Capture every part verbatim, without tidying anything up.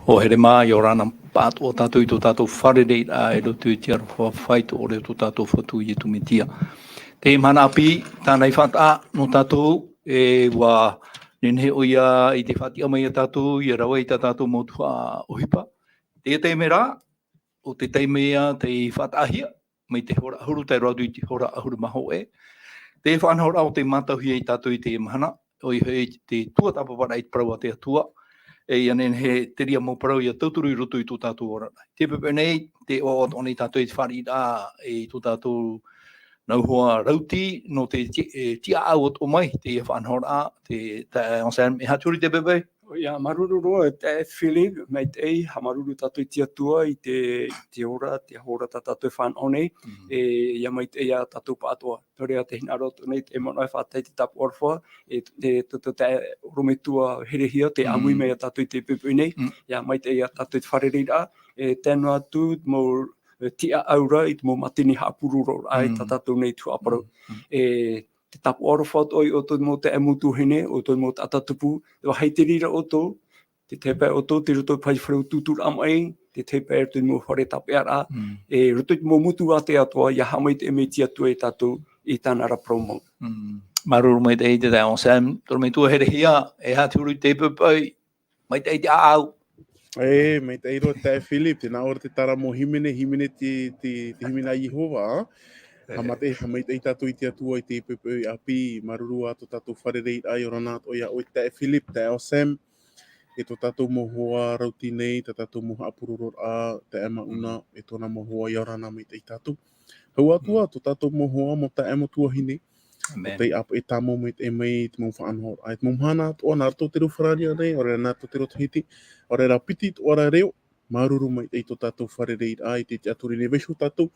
ʻO here mā, ʻia ora na pāʻatoʻa tātou i tō tātou fārereiraʻa i roto i te aroha faʻaitoito o tō tātou Fatu Iesu Mesia. Te mahana ʻāpī, tāna i faʻataʻa nō tātou, e ʻua nehenehe ʻoia i te faʻatiʻa mai ia tātou, ʻia rave i tā tātou mau tuhaʻa ʻohipa. Teie taime rā, ʻo te taime ia tei faʻataʻahia, mai te hora ʻahuru tae roa atu i te hora ʻahuru mā hōʻē. Te faʻanahoraʻa ʻo tei mātauhia ia tātou i teie mahana, ʻoia hoʻi te tuatāpaparaʻa i te parau a te Atua, e ʻia nehenehe te reira mau parau ʻia tauturu i roto i tō tātou oraraʻa. Teie poʻipoʻi nei, tē ʻoaʻoa atoʻa nei tātou i te fāriʻiraʻa i tō tātou nau hoa rauti, nō te ti-, e, tiʻaʻau atoʻa mai, teie faʻanahoraʻa, te, taeaʻe Anselme, e aha te huru i teie poʻipoʻi? ʻOia, māuruuru roa, taeaʻe Philip, maitaʻi, haʻamāuruuru tātou i te Atua, i te, te ora, te hora tā tātou e fānaʻo nei, Mm. e, ʻia maitaʻi ia tātou pāʻatoʻa. Nō reira, tē hinaʻaro atu nei te manaʻo e faʻatae i te tāpū aroha, e, e, tō, tō taeaʻe ʻorometua herehia, tē ʻāmui Mm. mai ia tātou i teie poʻipoʻi nei, Mm. ʻia maitaʻi ia tātou i te fārereiraʻa, e, tae noa atu, mau, e, tiʻaʻau ra, i te mau mātini haʻapurororaʻa, i tā Mm. tātou nei tuhaʻa parau. Mm. Mm. E, te tāpū aroha atoʻa i ʻō tō mau taeaʻe mau tuahine, ʻō tō mau taʻata tupu, te vāhi te reira ʻoutou, te tahi pae ʻoutou, tei roto i te fare tūtūraʻa maʻi, te tahi pae i roto i te mau fare tāpeʻaraʻa, Mm. e roto i te mau motu ātea atoʻa, ʻia haʻamaitaʻi mai te Atua ia tātou i tāna ra parau mau. Mm. Māuruuru maitaʻi te taeaʻe Anselme, tō ʻorometua herehia, e aha te huru i teie poʻipoʻi, maitaʻi te ʻāʻau. E, maitaʻi roa taeaʻe Philip, tē nā ʻō ra te tara mau hīmene, hīmene te, te, te hīmene a Iehova, ā? E. Haʻamaitaʻi, haʻamaitaʻi tātou i te Atua i teie poʻipoʻi ʻāpī, māuruuru ā tō tātou fārereiraʻa, ʻia ora na atoʻa ia ʻoe taeaʻe Philip, taeaʻe Anselme, e tō tātou mau hoa rauti nei, tā tātou mau haʻapurororaʻa, taeaʻe Mauna, Mm. e tōna mau hoa, ʻia ora na maitaʻi tātou. Hau atu Mm. ā, tō tātou mau hoa, mau taeaʻe, mau tuahine, Amen. ʻo tei ʻāpeʻe tāmau maitaʻi mai i te mau faʻanahoraʻa, i te mau mahana atoʻa, nā roto i te reo Farāni nei, ʻaore rā nā roto i te reo Tahiti, ʻaore rā piti atoʻa ra reo, māuruuru maitaʻi tō tātou fārereiraʻa i te tiʻaturi nei, vaiiho tātou,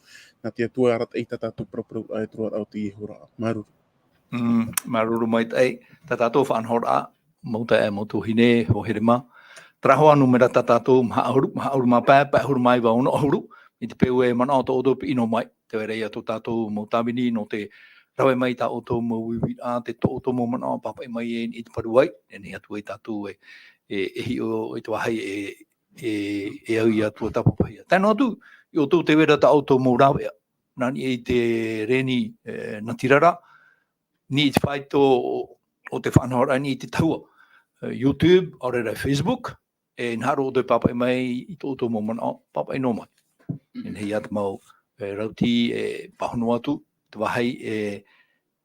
nā te Atua e arataʻi i tā tātou paraparau, ā, i te roaraʻa o teie hora. Māuruuru. Mm, māuruuru maitaʻi, tā tātou faʻanahoraʻa, mau taeaʻe, mau tuahine, hoa here mā. Terā hoʻi nūmera tā tātou, maha ʻahuru, maha ʻahuru mā pae, pae ʻahuru mā iva, ono ʻahuru, i te peu e manaʻo tō ʻoutou piʻi noa mai. Tē vai ra ia tō tātou mau tāvini nō te rave mai tā ʻoutou mau uiuiraʻa, te tō ʻoutou mau manaʻo pāpaʻi mai e i te paru ai, e nehenehe atu ai tātou e, e, e hiʻo i te vāhi e, e, e au ia tuatāpapahia. Tae noa atu, i ʻoutou tē vai ra tā ʻoutou mau rāveʻa, nā niʻa i te reni, e, natirara, niʻa i te faito o, o te faʻanahoraʻa niʻa i te tahua, e, YouTube, ʻaore rā Facebook, e, nā hea ʻoutou e pāpaʻi mai i tō ʻoutou mau manaʻo, pāpaʻi noa mai. Mm. E nehenehe ia te mau, e, rauti, e, pāhono atu, te vāhi, e,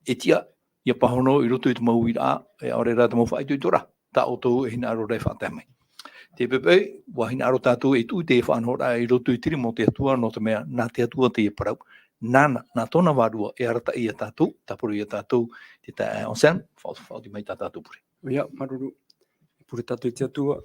e tiʻa, ʻia pāhono i roto i te mau uiraʻa, e, ʻaore rā te mau faʻaitoitoraʻa, tā ʻoutou e hinaʻaro ra e faʻatae mai. Teie poʻipoʻi, ʻua hinaʻaro tātou e tuʻu i te faʻanahoraʻa i roto i te rima o te Atua, nō te mea, nā te Atua teie parau, nāna, nā tōna vārua e arataʻi ia tātou, tāpura ia tātou, te taeaʻe Anselme, faʻa-, faʻaoti mai tā tātou pure. ʻOia, māuruuru. E pure tātou i te Atua.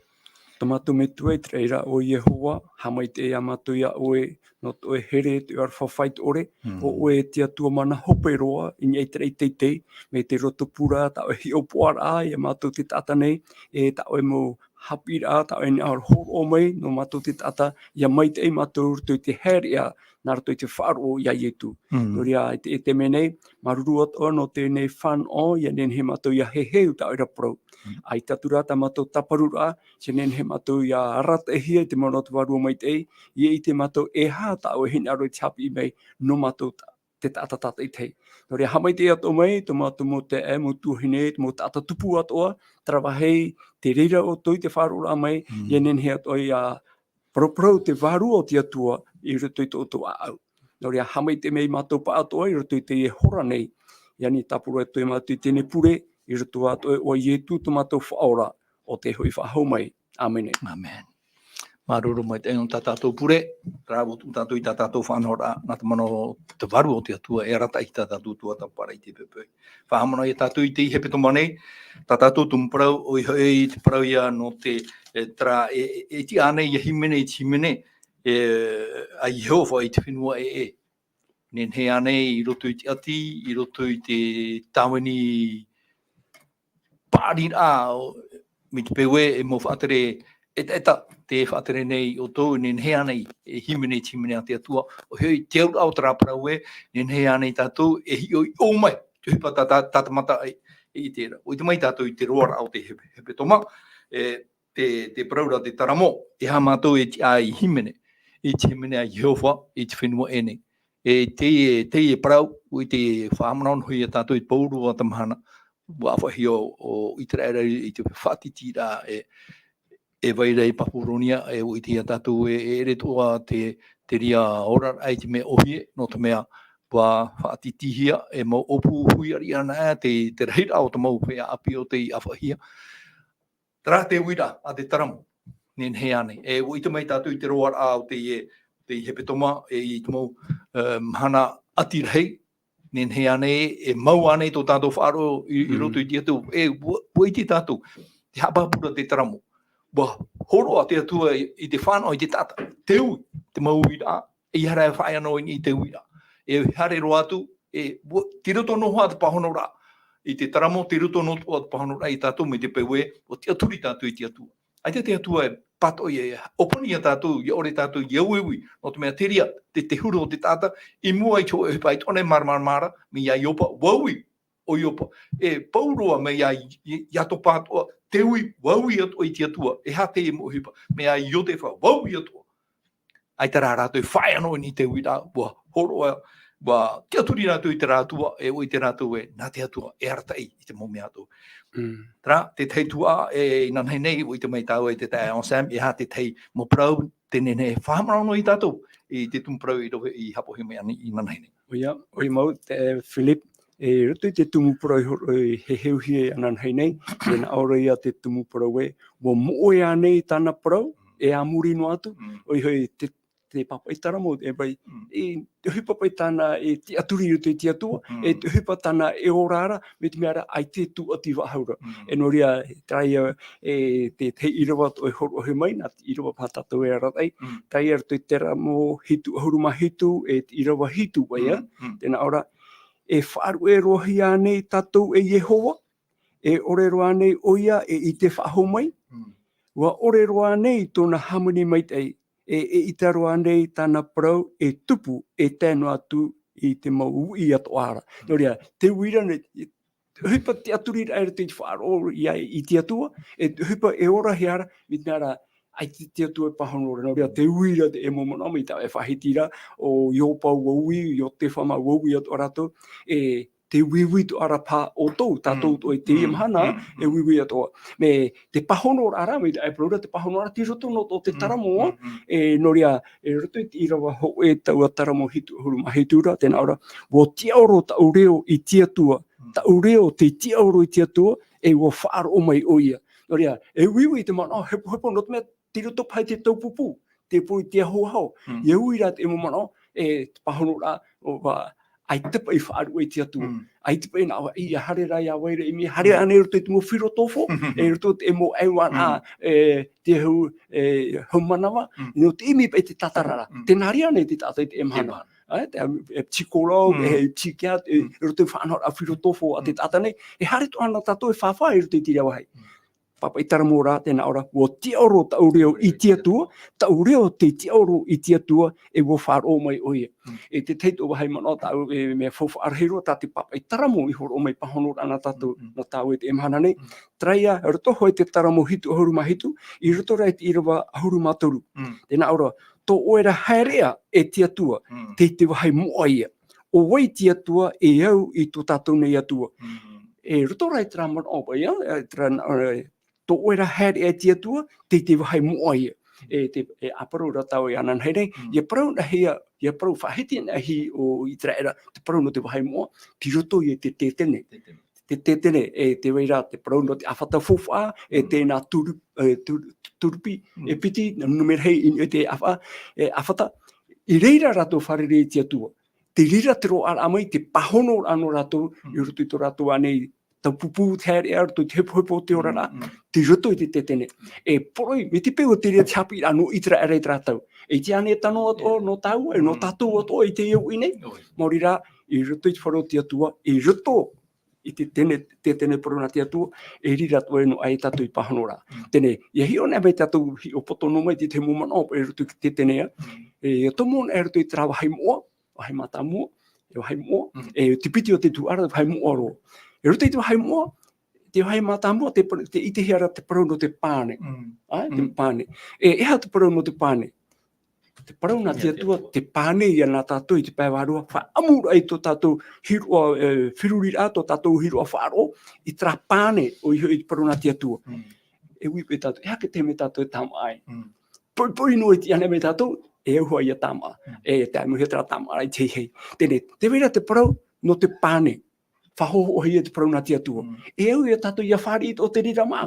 Tō mātou Metua i te raʻi ra ʻo Iehova, haʻamaitaʻi ā mātou ia ʻoe, nō tō ʻoe here, tō ʻoe aroha faʻaitoito, Mm. ʻo ʻoe te Atua mana hope roa, i niʻa i te raʻi teitei, mai te rotopū ra, tā ʻoe hiʻopoʻaraʻa ia mātou te taʻata nei, e tā ʻoe mau haʻapiʻiraʻa, tā ʻoe hinaʻaro hōroʻa mai, nō mātou te taʻata, ʻia maitaʻi mātou i roto i te haereʻa, nā roto i te faʻaroʻo ia Ietu. Mm. Nō reira, i te, i te mea nei, māuruuru atoʻa nō teie nei fānaʻo, ʻia nehenehe mātou ʻia heheu tā ʻoe ra parau. Mm. ʻAita atu rā tā mātou tāparuraʻa, ʻia nehenehe mātou ʻia arataʻihia i te mana o te Vārua Maitaʻi, ʻia ʻite mātou e aha tā ʻoe e hinaʻaro i te haʻapiʻi mai, nō mātou ta-, te taʻata tātaʻitahi. Nō reira, haʻamaitaʻi atoʻa mai, tō mātou mau taeaʻe, mau tuahine, te mau taʻata tupu atoʻa, terā vāhi, tē reira ʻoutou i te faʻaroʻoraʻa mai, Mm. ʻia nehenehe atoʻa ʻia paraparau te Vārua o te Atua i roto i tō ʻoutou ʻāʻau. Nō reira, haʻamaitaʻi mai mātou pāʻatoʻa i roto i teie hora nei. ʻIa nehenehe tāpura atoʻa mātou i teie pure, i roto atoʻa iā Ietu tō mātou Faʻaora, ʻo tē hoʻi faʻahou mai. ʻĀmene. ʻĀmene. Māuruuru maitaʻi nō tā tātou pure, rā atu tātou i tā tātou faʻanahoraʻa, nā te mana o te Vārua o te Atua, e arataʻi tā tātou tuatāpaparaʻa i teie poʻipoʻi. Faʻahaʻamanaʻo ia tātou i teie hepetoma nei, tā tātou tumu parau, ʻoia hoʻi te parau ia nō te, e, terā, e, e, e tiʻa ānei ia hīmene, i te hīmene, e, a Iehova i te fenua ʻē, ʻē. Nehenehe ānei i roto i te ʻati, i roto i te tāvini paʻariraʻa, o, mai te peu ē, e mau faʻatere ʻetaʻeta, tē faʻatere nei ʻoutou, nehenehe ānei, e hīmene, hīmene a te Atua, ʻoia hoʻi, te auraʻa o terā parau ē, nehenehe ānei tātou, e hiʻo, hiʻo mai, te ʻohipa tā, tā, tā te mata e, e ʻite ra. ʻUa ʻite mai tātou i te roaraʻa o te hepe-, hepetoma, e, te, te parau ra te taramo, e aha mātou e tiʻa ai i hīmene, i te hīmene a Iehova, i te fenua ʻē nei. E teie, teie parau, ʻua ʻite faʻahaʻamanaʻo noa ia tātou i te pauroa o te mahana, ʻua ʻāfaʻihia ʻo, ʻo ʻĪteraʻera i te faʻatitiraʻa e, e vai ra i Papuronia, e ʻua ʻite ia tātou e, e ʻere atoʻa te, te reira oraraʻa i te mea ʻōhie, nō te mea, ʻua faʻatitihia, e mau ʻōpū hui ariʻi ana ā te, te rahiraʻa o te mau feiā ʻāpī o tei ʻāfaʻihia. Terā te uiraʻa a te taramo, nehenehe ānei. E, ʻua ʻite mai tātou i te roaraʻa o teie, teie hepetoma, e, i te mau, e, mahana ʻati rahi, nehenehe ānei, e mau ānei tō tātou faʻaroʻo i, i Mm. roto i te Atua, e, ʻua, ʻua ʻite tātou, te haʻapāpū ra te taramo. ʻUa hōroʻa te Atua i, i te fānaʻo, i te taʻata, te ui, te mau uiraʻa, e ʻeiaha rā e faʻaea noa i niʻa i te uiraʻa. E haere roa atu, e, ʻua, tei roto noa hoʻi te pāhonoraʻa. I te taramo, tei roto noa atoʻa te pāhonoraʻa ia tātou mai te peu ē, ʻua tiʻaturi tātou i te Atua. ʻAita te Atua e pātoʻi e ʻōpani ia tātou, ʻia ʻore tātou, ʻia uiui, nō te mea te reira, te, te huru o te taʻata, i mua i te hōʻē ʻohipa i tōna e māramarama ra, mai iā Ioba, ʻua ui, ʻo Ioba. E pau roa mai iā, i, i, iā Topa atoʻa, te ui, ʻua ui atoʻa i te Atua, e aha teie mau ʻohipa, mai iā Iotefa, ʻua ui atoʻa. ʻAita rā rātou e faʻaea noa i niʻa i te uiraʻa, ʻua hōroʻa, ʻua tiʻaturi rātou i terā Atua, e ʻua ʻite rātou ē, nā te Atua, e arataʻi i te mau mea atoʻa. Mm. Terā, te tahi tuhaʻa, e, inanahi nei, ʻua ʻite mai tāua i te taeaʻe Sam, e aha te tahi mau parau, tē nehenehe e faʻahaʻamanaʻo noa ia tātou, i te tumu parau i rave, i haʻapohe mai ana inanahi nei. ʻOia, ʻoia mau, te, Philip, e, i roto i te tumu parau i hōroʻa, e, heheuhia ananahi nei, tē nā ʻō ra ia te tumu parau ē, ʻua moʻe ānei tāna parau, e a muri noa atu, Mm. ʻoia hoʻi te, te pāpaʻi taramo, e vai, Mm. e, te ʻohipa paʻi tāna e tiʻaturi i roto i te Atua, Mm. e te ʻohipa tāna e ora ra, mai te mea ra, ʻaita e tūʻati faʻahou ra. Mm. E nō reira, terā ia, e, te, te ʻīrava atoʻa e hōroʻahia mai, nā te ʻīrava paha tātou e arataʻi, Mm. terā ia roto i te Taramo hitu ʻahuru mā hitu, e te ʻīrava hitu paʻi ā, Mm, mm. tē nā ʻō ra, e faʻaruʻe roa hia ānei tātou e Iehova, e ʻore roa ānei ʻoia e ʻite faʻahou mai, Mm. ʻua ʻore roa ānei tōna hāmani maitaʻi, e, e ʻita roa ānei tāna parau e tupu, e tae noa atu i te mau uʻi atoʻa ra. Mm. Nō reira, te uira nei, te ʻohipa tiʻaturi ra e rātou i te faʻaroʻo ia i te Atua, e te ʻohipa e ora hia ra, mai te mea ra, ʻaita te Atua e pāhono ra. Nō reira, te uira te e mau manaʻo mai tā e faʻahiti ra, ʻo Ioba ʻua ui, Iotefa mā ʻua ui atoʻa rātou, e te uiui atoʻa ra paha ʻoutou, tātou Mm. atoʻa i teie Mm. mahana, Mm. e uiui atoʻa. Mai te pāhonoraʻa ra, mai te ʻaiparo ra, te pāhonoraʻa tei roto noa atoʻa te Mm. Taramo, Mm. Mm. e nō reira, e roto i te ʻīrava hōʻē taua Taramo hitu ʻahuru mā hitu ra, tē nā ʻō ra, ʻua tiʻaoro taʻu reo i te Atua, Mm. taʻu reo tei tiʻaoro i te Atua, e ʻua faʻaroʻo mai ʻoia. Nō reira, e uiui te manaʻo hepohepo nō te mea tei roto paha i te taupupū, te pō i te ahoaho. Mm. ʻIa ui rā te mau manaʻo, e te pāhonoraʻa, ʻo, ʻua, ʻaita paʻi faʻaruʻe i te Atua. Mm. ʻAita paʻi nā ʻō, ʻia haere rā, ʻia vai ra i mea, haere Mm. ānei i roto i te mau firo tōfo, Mm. e roto i te mau ʻaiuanaʻa, Mm. e, te hau, e, hau manava, Mm. nō te ʻimi paʻi te tātararaʻa. Mm. Tē nā reira ānei te taʻata i teie mahana. Teie mahana. E, te, e, psychologue, Mm. e, psychiatre, e, Mm. i roto i faʻanahoraʻa firo tōfo a te Mm. taʻata nei, e haere atoʻa na tātou e fāfā i roto i terā vāhi. Mm. Pāpaʻi Taramo ra, tē nā ʻō ra, ʻua tiʻaoro taʻu reo i te Atua, taʻu reo tei tiʻaoro i te Atua, e ʻua faʻaroʻo mai ʻoia. Mm. E te tahi atoʻa vāhi manaʻo tāʻu, e mea faufaʻa rahi roa, tā te pāpaʻi Taramo i hōroʻa mai pāhonoraʻa nā tātou, Mm, mm. nā tāua i teie mahana nei. Mm. Terā ia, roto hoʻi te Taramo hitu ʻahuru mā hitu, i roto rā i te ʻīrava ʻahuru mā toru. Mm. Tē nā ʻō ra, tō ʻoe ra haereʻa e te Atua, Mm. tei te vāhi moʻa ia. ʻO vai te Atua e au i tō tātou nei Atua. Mm. E roto rā i terā manaʻo paʻi ā, e terā, e, tō ʻoe ra haereʻa e te Atua, tei te vāhi moʻa ia. E te, e ʻāparau ra tāua i ananahi nei, Mm. ʻia parau anaʻe hia, ʻia parau faʻahiti anaʻe hia ʻo ʻĪteraʻera, te parau nō te vāhi moʻa, tei roto ia i te tētene. Tētene. te tētene, e tē vai ra te parau nō te ʻāfata faufaʻa, e tēnā turu-, e turu-, turupi, e piti, numera hei, i, e te ʻāfa-, e ʻāfata. I reira rātou fārerei i te Atua. Te reira te roaʻa mai, te pāhonoraʻa nō rātou, i roto i tō rātou ānei, tau pupū te haereʻa, i roto i te hepohepo o te oraraʻa, tei roto i te tētene. E poroʻi, mai te peu o te reira te haʻapiʻiraʻa nō ʻĪteraʻera i terā tau. E ʻite ānei e tano atoʻa, nō tāua, e nō tātou atoʻa i teie uʻi nei. Maori rā, i roto i te fare o te Atua, i roto i te tētene, tētene parau nā te Atua, e riro atoʻa e nō ʻae tātou i pāhonoraʻa. Teie, ʻia hiʻo anaʻe mai tātou, hiʻo poto noa mai te tahi mau manaʻo, i roto i te tētene ā, e, ʻia tomo anaʻe i roto i terā vāhi moʻa, vāhi mātāmua, e vāhi moʻa, e te piti o te tuhaʻa, vāhi moʻa roa. I roto i te vāhi moʻa, te vāhi mātāmua, te par-, te ʻitehia ra te parau nō te pane. ʻAe, te pane. E, e aha te parau nō te pane? Te parau nā te Atua, te pane ïa nā tātou i te pae vārua, faʻaʻamuraʻa i tō tātou hīroʻa, e, feruriraʻa, tō tātou hīroʻa faʻaroʻo, i terā pane, ʻoia hoʻi te parau nā te Atua. E ui paʻi tātou, e aha te taime tātou e tāmā ai? Poʻipoʻi noa i te ʻite anaʻe mai tātou, e au hoʻi ʻia tāmā. E tae mai hoʻi terā tāmāraʻa i te hei. Teie, tē vai ra te parau, nō te pane. Faʻahoʻohia te parau nā te Atua. E au ia tātou ʻia fāriʻi i tō te reira mā.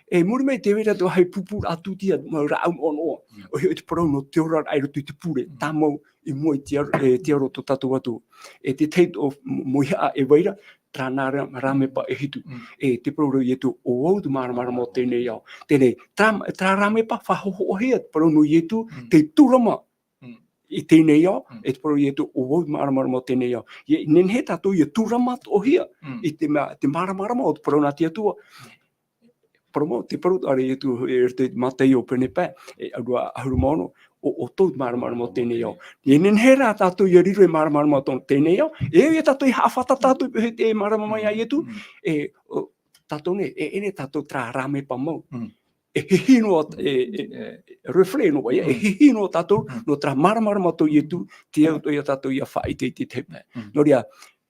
E muri mai tē vai ra te vāhi pupūraʻa tūtia, mau rāʻau noʻanoʻa. ʻOia hoʻi te parau nō te oraraʻa i roto i te pure, tāmau i mua i te aro, e, te aro o tō tātou Atua. E te tahi atu mau haʻa e vai ra, terā nā rā-, rāmepa e hitu. E te parau ra Ietu, ʻo au te māramarama o teie nei ao. Teie, terā, terā rāmepa faʻahoʻohia te parau nō Ietu, tei tūrama i teie nei ao, e te parau Ietu, ʻo au te māramarama o teie nei ao. ʻIa nehenehe tātou ʻia tūrama atoʻahia i te mā-, te māramarama o te parau nā te Atua. Parau mau, te parau ʻāreʻa Ietu, e, te Mataio pene pae, e, ʻahuru, ʻahuru mā ono, ʻo, ʻo tō te māramarama o teie nei ao. ʻIa nehenehe rā tātou ʻia riro ei māramarama o teie nei ao, e, ʻia tātou ʻia haʻafātata atu i te māramarama ia Ietu, e, ʻo, tātou nei, e, e nehenehe tātou terā rāmepa mau. E hihi noa, e, e, e, reflect noa, e hihi noa tātou, nō terā māramarama tō Ietu, te au atoʻa ia tātou ʻia faʻaʻite i te tahi pae. Nō reira,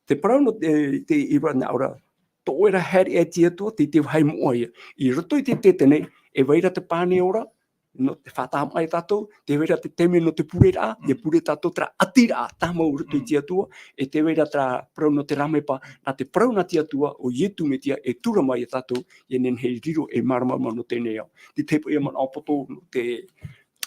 te parau nō te, te ʻīrava nā ʻō ra, tō ʻoe ra haereʻa i te Atua, te, te vāhi moʻa ïa. I roto i te tētene, e vai ra te pane ora, nō te faʻatāmāʻa ia tātou, tē vai ra te taime nō te pureraʻa, ʻia pure tātou terā ʻatiraʻa tāmau i roto i te Atua, e tē vai ra terā parau nō te rāmepa, nā te parau nā te Atua, ʻo Ietu Metia, e tūrama ia tātou, ʻia nehenehe e riro ei māramarama nō teie nei ao. Te tahi paʻi manaʻo poto, nō te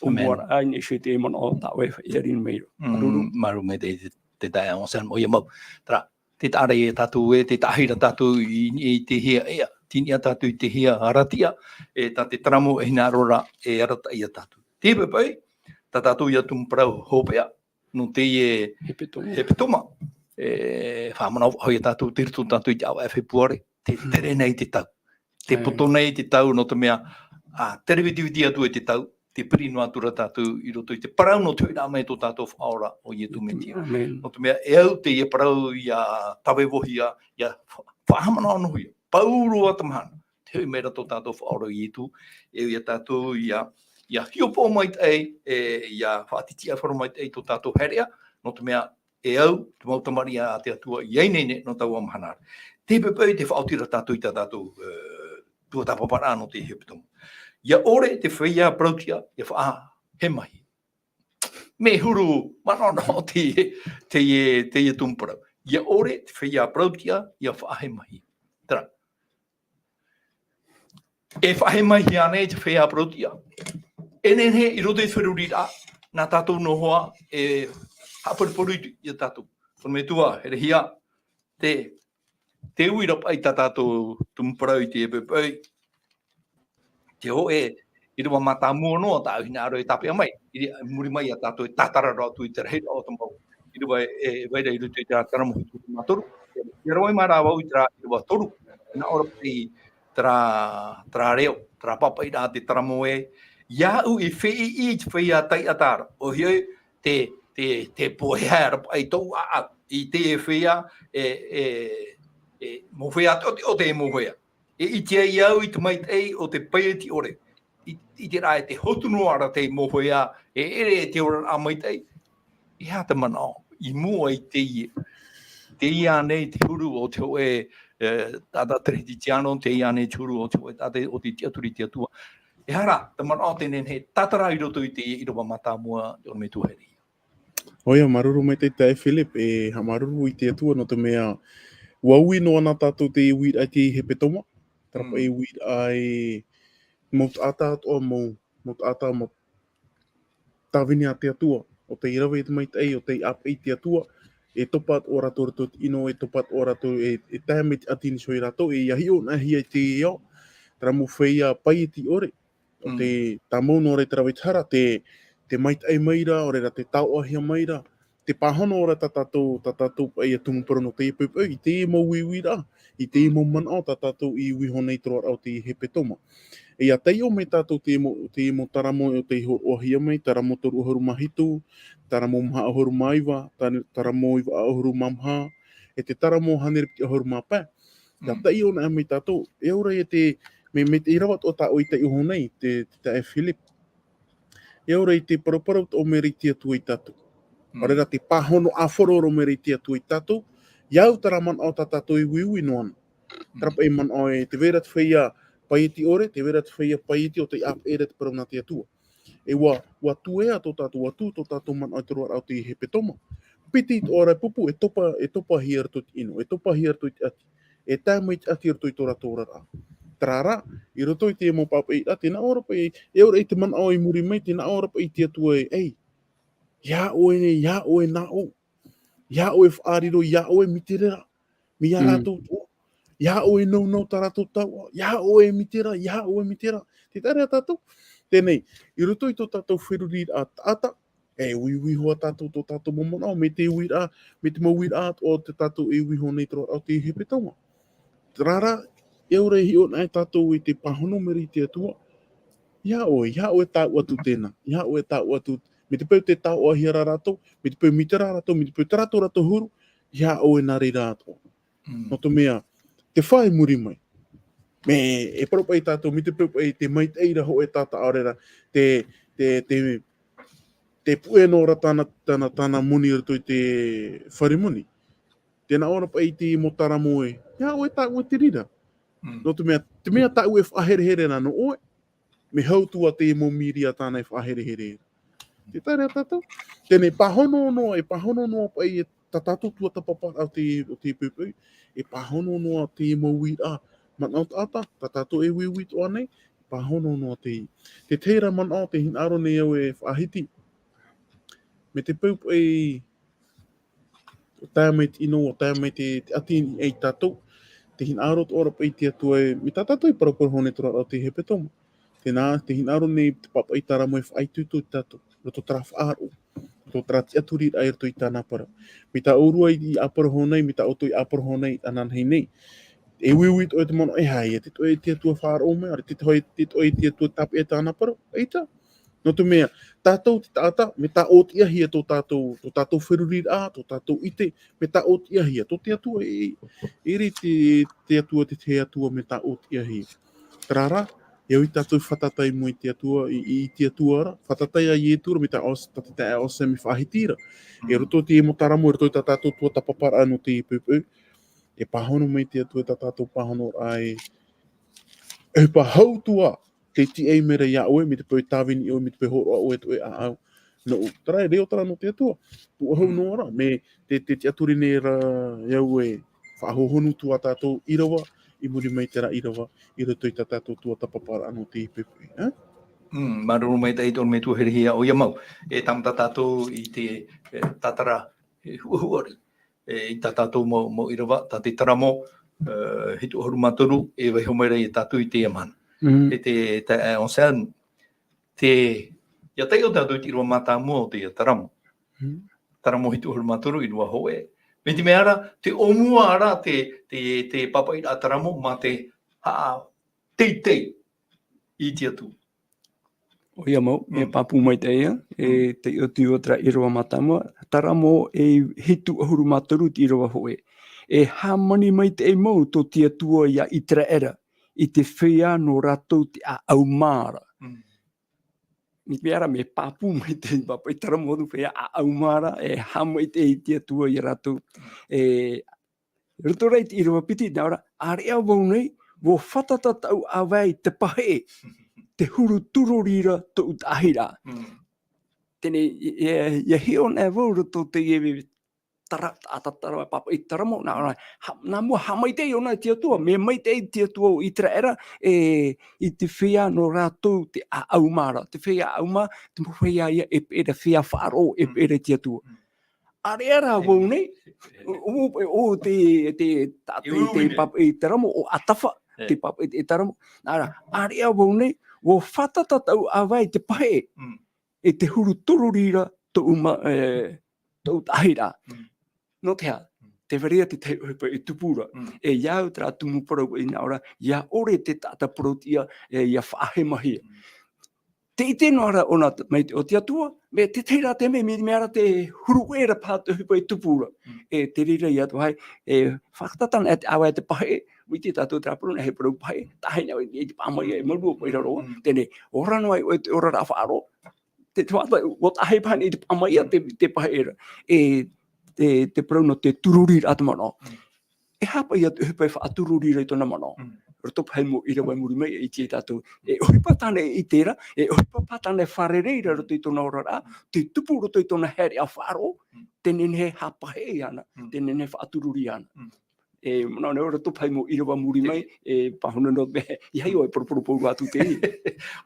ʻōmuaraʻa, ʻaita e manaʻo tā ʻoe e riro mai ra. Māuruuru. Māuruuru maitaʻi te, te taeaʻe Anselme, ʻoia mau. Terā, tē taʻa ra ia tātou ē, tē taʻahi ra tātou i, i te hia ea, tiniʻa tātou i te hia aratiʻa, e tā te taramo e hinaʻaro ra, e arataʻi ia tātou. Te poʻipoʻi, tā tātou ia tumu parau hopeʻa, nō teie hepetoma. Hepetoma. E, faʻamanava hoʻi ia tātou, tei roto tātou i te ʻāvaʻe Fepuare, tē tere nei te tau. Tē poto nei te tau, nō te mea, ā, tere vitiviti atu e te tau, tē piri noa atu ra tātou i roto i te parau nō te hoʻiraʻa mai tō tātou Faʻaora ʻo Ietu Metia. Nō te mea, e au teie parau ʻia tavevohia, ʻia fa-, faʻahaʻamanaʻo noa hia. Pauroa te mahana, tē hoʻi mai ra tō tātou Faʻaora ʻo Ietu, e au ia tātou ʻia, ʻia hiʻopoʻa maitaʻi, e, ʻia faʻatitiʻaifaro maitaʻi tō tātou haereʻa, nō te mea, e au, te mau tamariʻi a te Atua, i ʻainei nei nō taua mahana ra. Te poʻipoʻi te faʻaoti ra tātou i tā tātou, e, tuatāpaparaʻa nō te hepetoma. ʻIa ʻore te feiā parautiʻa, ʻia faʻahemahia. Mea huru, manaʻonaʻo teie, teie, teie tumu parau. ʻIa ʻore te feiā parautiʻa, ʻia faʻahemahia. Terā. E faʻahemahia ānei te feiā parautiʻa? E nehenehe i roto i te feruriraʻa, nā tātou noa hoʻi e haʻaparuparu ia tātou. Tō te metua, herehia, te, te uira paʻi tā tātou tumu parau i teie poʻipoʻi. Te hōʻē ʻīrava mātāmua noa tāʻu hinaʻaro e tāpeʻa mai, i muri mai ia tātou e tātara roa atu i te rahiraʻa o te mau ʻīrava e, e vai ra i roto i te taramo hitu mā toru. ʻIa rave mai ra vau i terā ʻīrava toru, nā ʻō ra paʻi terā, terā reo, terā pāpaʻiraʻa te taramo ē, iāʻu i fēʻiʻi i te feiā taiʻata ra, ʻoia hoʻi te, te, te pohe ra paʻi tōʻu ʻāʻau, i teie feiā, e, e, e, mau feiā teʻoteʻo te mau feiā. E ʻite ai au i te maitaʻi o te paieti ʻore. I, i te reira e te hotu noa ra te mau feiā, e ʻere te oraraʻa maitaʻi. E aha te manaʻo i mua i teie, teie ānei te huru o te hōʻē, e, taʻata Teretitiano, teie ānei te huru o te hōʻē taʻata o te tiʻaturi i te Atua. E aha rā te manaʻo tē nehenehe e tātara i roto i teie ʻīrava mātāmua, te ʻorometua herehia? ʻOia, māuruuru maitaʻi taeaʻe Philip, e haʻamāuruuru i te Atua nō te mea, ʻUa ui noa na tātou te uiraʻa i te hepetoma, terā paʻi uiraʻa e mau taʻata atoʻa, mau, mau taʻata, mau tāvini a te Atua, ʻo tei rave i te maitaʻi, ʻo tei ʻāpeʻe i te Atua, e topa atoʻa rātou i roto i te ʻino, e topa atoʻa rātou, e, e tae mai te ʻati i niʻa iho ia rātou, e ʻia hiʻo anaʻe hia i teie ao, terā mau feiā paieti ʻore, ʻo te tāmau noa ra i te rave i te hara, te, te maitaʻi mai ra, ʻaore rā te taoʻahia mai ra, te pāhono ra tā tātou, tā tātou paʻi ʻia tumu parau nō teie poʻipoʻi, i teie mau uiuiraʻa, i teie mau manaʻo tā tātou i uiuiho nei i te roaraʻa o te hepetoma. E ʻia taiʻo mai tātou teie mau, teie mau taramo ʻo tei hōroʻahia mai, taramo toru ʻahuru mā hitu, taramo maha ʻahuru mā iva, tara-, taramo iva ʻahuru mā maha, e te taramo hānere piti ʻahuru mā pae. ʻIa taiʻo anaʻe mai tātou, e au ra ia te, mea, mea tei rave atoʻa tāʻu i taiʻo iho nei, te, te taeaʻe Philip. E au ra ia te paraparau atoʻa mai ra te Atua ia tātou. ʻAore rā te pāhono ʻāfaro ra mai ra te Atua ia tātou, ʻia au terā manaʻo tā tātou e uiui noa na. Terā paʻi manaʻo e, tē vai ra te feiā paieti ʻore, tē vai ra te feiā paieti ʻo tei ʻāpeʻe ra te parau nā te Atua. E ʻua, ʻua tuea tō tātou, ʻua tū tō tātou manaʻo i te roaraʻa o te hepetoma. Piti atoʻa ra e pupu, e topa, e topahia i roto i te ʻino, e topahia i roto i te ʻati, e tae mai te ʻati i roto i tō rātou oraraʻa. Terā rā, i roto i te mau pāpaʻiraʻa, tē nā ʻō ra paʻi, e au ra ia te manaʻo i muri mai, tē nā ʻō ra paʻi te Atua ē, ei, ia ʻoe nei, ia ʻoe nā ʻō, ia ʻoe faʻariro, ia ʻoe miterera, mea ia rātou atoʻa, ia ʻoe nounou tā rātou taoʻa, ia ʻoe miterera, ia ʻoe miterera. Tē taʻa ra ia tātou. Teie nei, i roto i tō tātou feruriraʻa taʻata, e uiui iho ā tātou tō tātou mau manaʻo, mai te uiraʻa, mai te mau uiraʻa atoʻa tā tātou e uiuiho nei i te roaraʻa o te hepetoma. Terā rā, e au ra e hiʻo anaʻe tātou i te pāhono mai ra te Atua. Ia ʻoe, ia ʻoe tāʻu atu tēnā, ia ʻoe tāʻu atu, mai te peu tē taoʻahia ra rātou, mai te peu miterera rātou, mai te peu terā tō rātou huru, ia ʻoe nā reira atoʻa. Nō te mea, te fā i muri mai. Mea, e parau paʻi tātou, mai te peu paʻi te maitaʻi ra hōʻē taʻata ʻaore rā, te, te, te, te puʻe noa ra tāna, tāna, tāna moni i roto i te fare moni. Tē nā ʻō ra paʻi te mau taramo ē, ia ʻoe tāʻu ē te reira. Nō te mea, te mea tāʻu e faʻaherehere ra nō ʻoe, mea hau atu ā te mau mīria tāna e faʻaherehere ra. Tē taʻa ra ia tātou. Teie nei, pāhono noa, e pāhono noa paʻi e tā tātou tuatāpaparaʻa o te, o te poʻipoʻi. E pāhono noa te mau uiraʻa manaʻo taʻata, tā tātou e uiui atoʻa nei, pāhono noa te, te tahi ra manaʻo, tē hinaʻaro nei au e faʻahiti. Mai te peu paʻi, ʻua tae mai te ʻino, ʻua tae mai te, te ʻati i niʻa ia tātou. Tē hinaʻaro atoʻa ra paʻi te Atua ē, mai tā tātou e paraparau nei i te roaraʻa o te hepetoma. Tē nā, tē hinaʻaro nei te pāpaʻi taramo e faʻaitoito ia tātou, roto terā faʻaroʻo, roto terā tiʻaturiraʻa i roto i tāna parau. Mai tā ʻōrua i, i ʻāparau nei, mai tā ʻoutou i ʻāparau nei, ananahi nei. E uiui atoʻa te manaʻo, e aha ia te toʻe te Atua faʻaroʻo mai, ʻaore te toʻe, te toʻe te Atua tāpeʻa i tāna parau, ʻaita. Nō te mea, tātou te taʻata, mea tāʻōtiʻahia tō tātou, tō tātou feruriraʻa, tō tātou ʻite, mea tāʻōtiʻahia, tō te Atua, e, e ʻere te, te Atua, te, te Atua, mea tāʻōtiʻahia. Terā rā, e au ia tātou e fātata i mua i te Atua, i, i te Atua ra, fātata ia Ietu ra, mai tā ʻos-, tā te taeaʻe Osem e faʻahiti ra. E roto i te mau taramo, e roto i tā tātou tuatāpaparaʻa nō te poʻipoʻi. E pāhono mai te Atua i tā tātou pāhonoraʻa e, e pāhau atu ā, tē tiʻa mai ra ia ʻoe, mai te peu e tāvini ʻoe, mai te peu e hōroʻa ʻoe, e toʻe ʻāʻau. Nō, terā e reo terā nō te Atua. Pūʻohu noa ra, mea te, te tiʻaturi nei ra ia au e faʻahohonu atu ā tātou ʻīrava, i muri mai terā ʻīrava, i roto i tā tātou tuatāpaparaʻa nō te poʻipoʻi, ē? Mm, māuruuru maitaʻi i tō ʻoe metua herehia ʻoia mau. E tāmata tātou i te, e, tātara, e, huʻahuʻa ra. E, i tā tātou mau, mau ʻīrava, tā te taramo, e, hitu ʻahuru mā toru, e vaiiho mai ra ia tātou i teie mahana. Mm. E te, tā, e, Anselme, te, ʻia taiʻo tātou i te ʻīrava mātāmua o te taramo. Mm. Taramo hitu ʻahuru mā toru, ʻīrava hōʻē. Mai te mea ra, te ʻōmua ra, te, te, te pāpaʻiraʻa taramo, mā te haʻateitei i te Atua. ʻOia mau, e pāpū maitaʻi ia, e taiʻo atu i terā ʻīrava mātāmua, taramo e hitu ʻahuru mā toru te ʻīrava hōʻē. E hāmani maitaʻi mau tō te Atua ia ʻĪteraʻera, i te feiā nō rātou te ʻāʻau mā ra. Mm. Mai te mea ra, mea pāpū maitaʻi, pāpaʻi taramo atu feiā ʻāʻau mā ra, e haʻamaitaʻi te Atua ia rātou, e roto rā i te ʻīrava piti, nā ʻō ra, ʻāreʻa vau nei, ʻua fātata tāʻu ʻāvae i te paheʻe, te huru turori ra tōʻu taʻahiraʻa. Mm. Teie nei, e, e, ʻia hiʻo anaʻe vau roto i teie tara, taʻata tara, pāpaʻi taramo, nā, nā, ha-, nā mua haʻamaitaʻi ʻōna i te Atua, mea maitaʻi te Atua o Iteraera, e, i te feiā nō rātou te ʻāʻau mā ra, te feiā ʻāʻau mā, te mau feiā ia e peʻe ra, feiā faʻaroʻo e peʻe ra i te Atua. ʻĀreʻa rā vau nei, ʻo, ʻo, ʻo te, te, tā te, te pāpaʻi taramo, ʻo Atafa, te pāpaʻi taramo, nā reira, ʻāreʻa vau nei, ʻua fātata tāʻu ʻāvae i te paheʻe, e te huru tururī ra tōʻu ma-, e, tōʻu taʻahiraʻa. Nō te aha, tē vai ra te tahi ʻohipa e tupu ra. E ia au terā tumu parau i nā ʻō ra, ʻia ʻore te taʻata parau-tiʻa, e ʻia faʻahemahia. Tē ʻite noa ra ʻōna mai te, o te Atua, mea te tahi rā te mea, mea, mea ra te huru ʻē ra paha te ʻohipa e tupu ra. E te reira ia te vāhi, e fātata ana te ʻāvae i te paheʻe, ʻua ʻite tātou terā parau, nā hea e parau paheʻe, taʻahi na i te paʻamaiʻa, e mārū paʻi ra roa, teie nei, ora noa ai ʻoe i te oraraʻa faʻaroʻo, te, te faʻata, ʻua taʻahi paha nei i te paʻamaiʻa te, te paheʻe ra. E, te, te parau nō te tururīraʻa te manaʻo. E aha paʻi ia te ʻohipa e faʻatururī ra i tōna manaʻo. Roto paha i te mau ʻīrava i muri mai, e ʻite tātou. E ʻohipa tāna e ʻite ra, e ʻohipa paha tāna e fārerei ra roto i tōna oraraʻa, tē tupu roto i tōna haereʻa faʻaroʻo, tē nehenehe e haʻapaheʻe iāna, tē nehenehe e faʻatururī iāna. E, manaʻo nei, roto paha i te mau ʻīrava i muri mai, e pāhono noa te mea, ʻeiaha ʻoe e poroporo pauroa atu teie.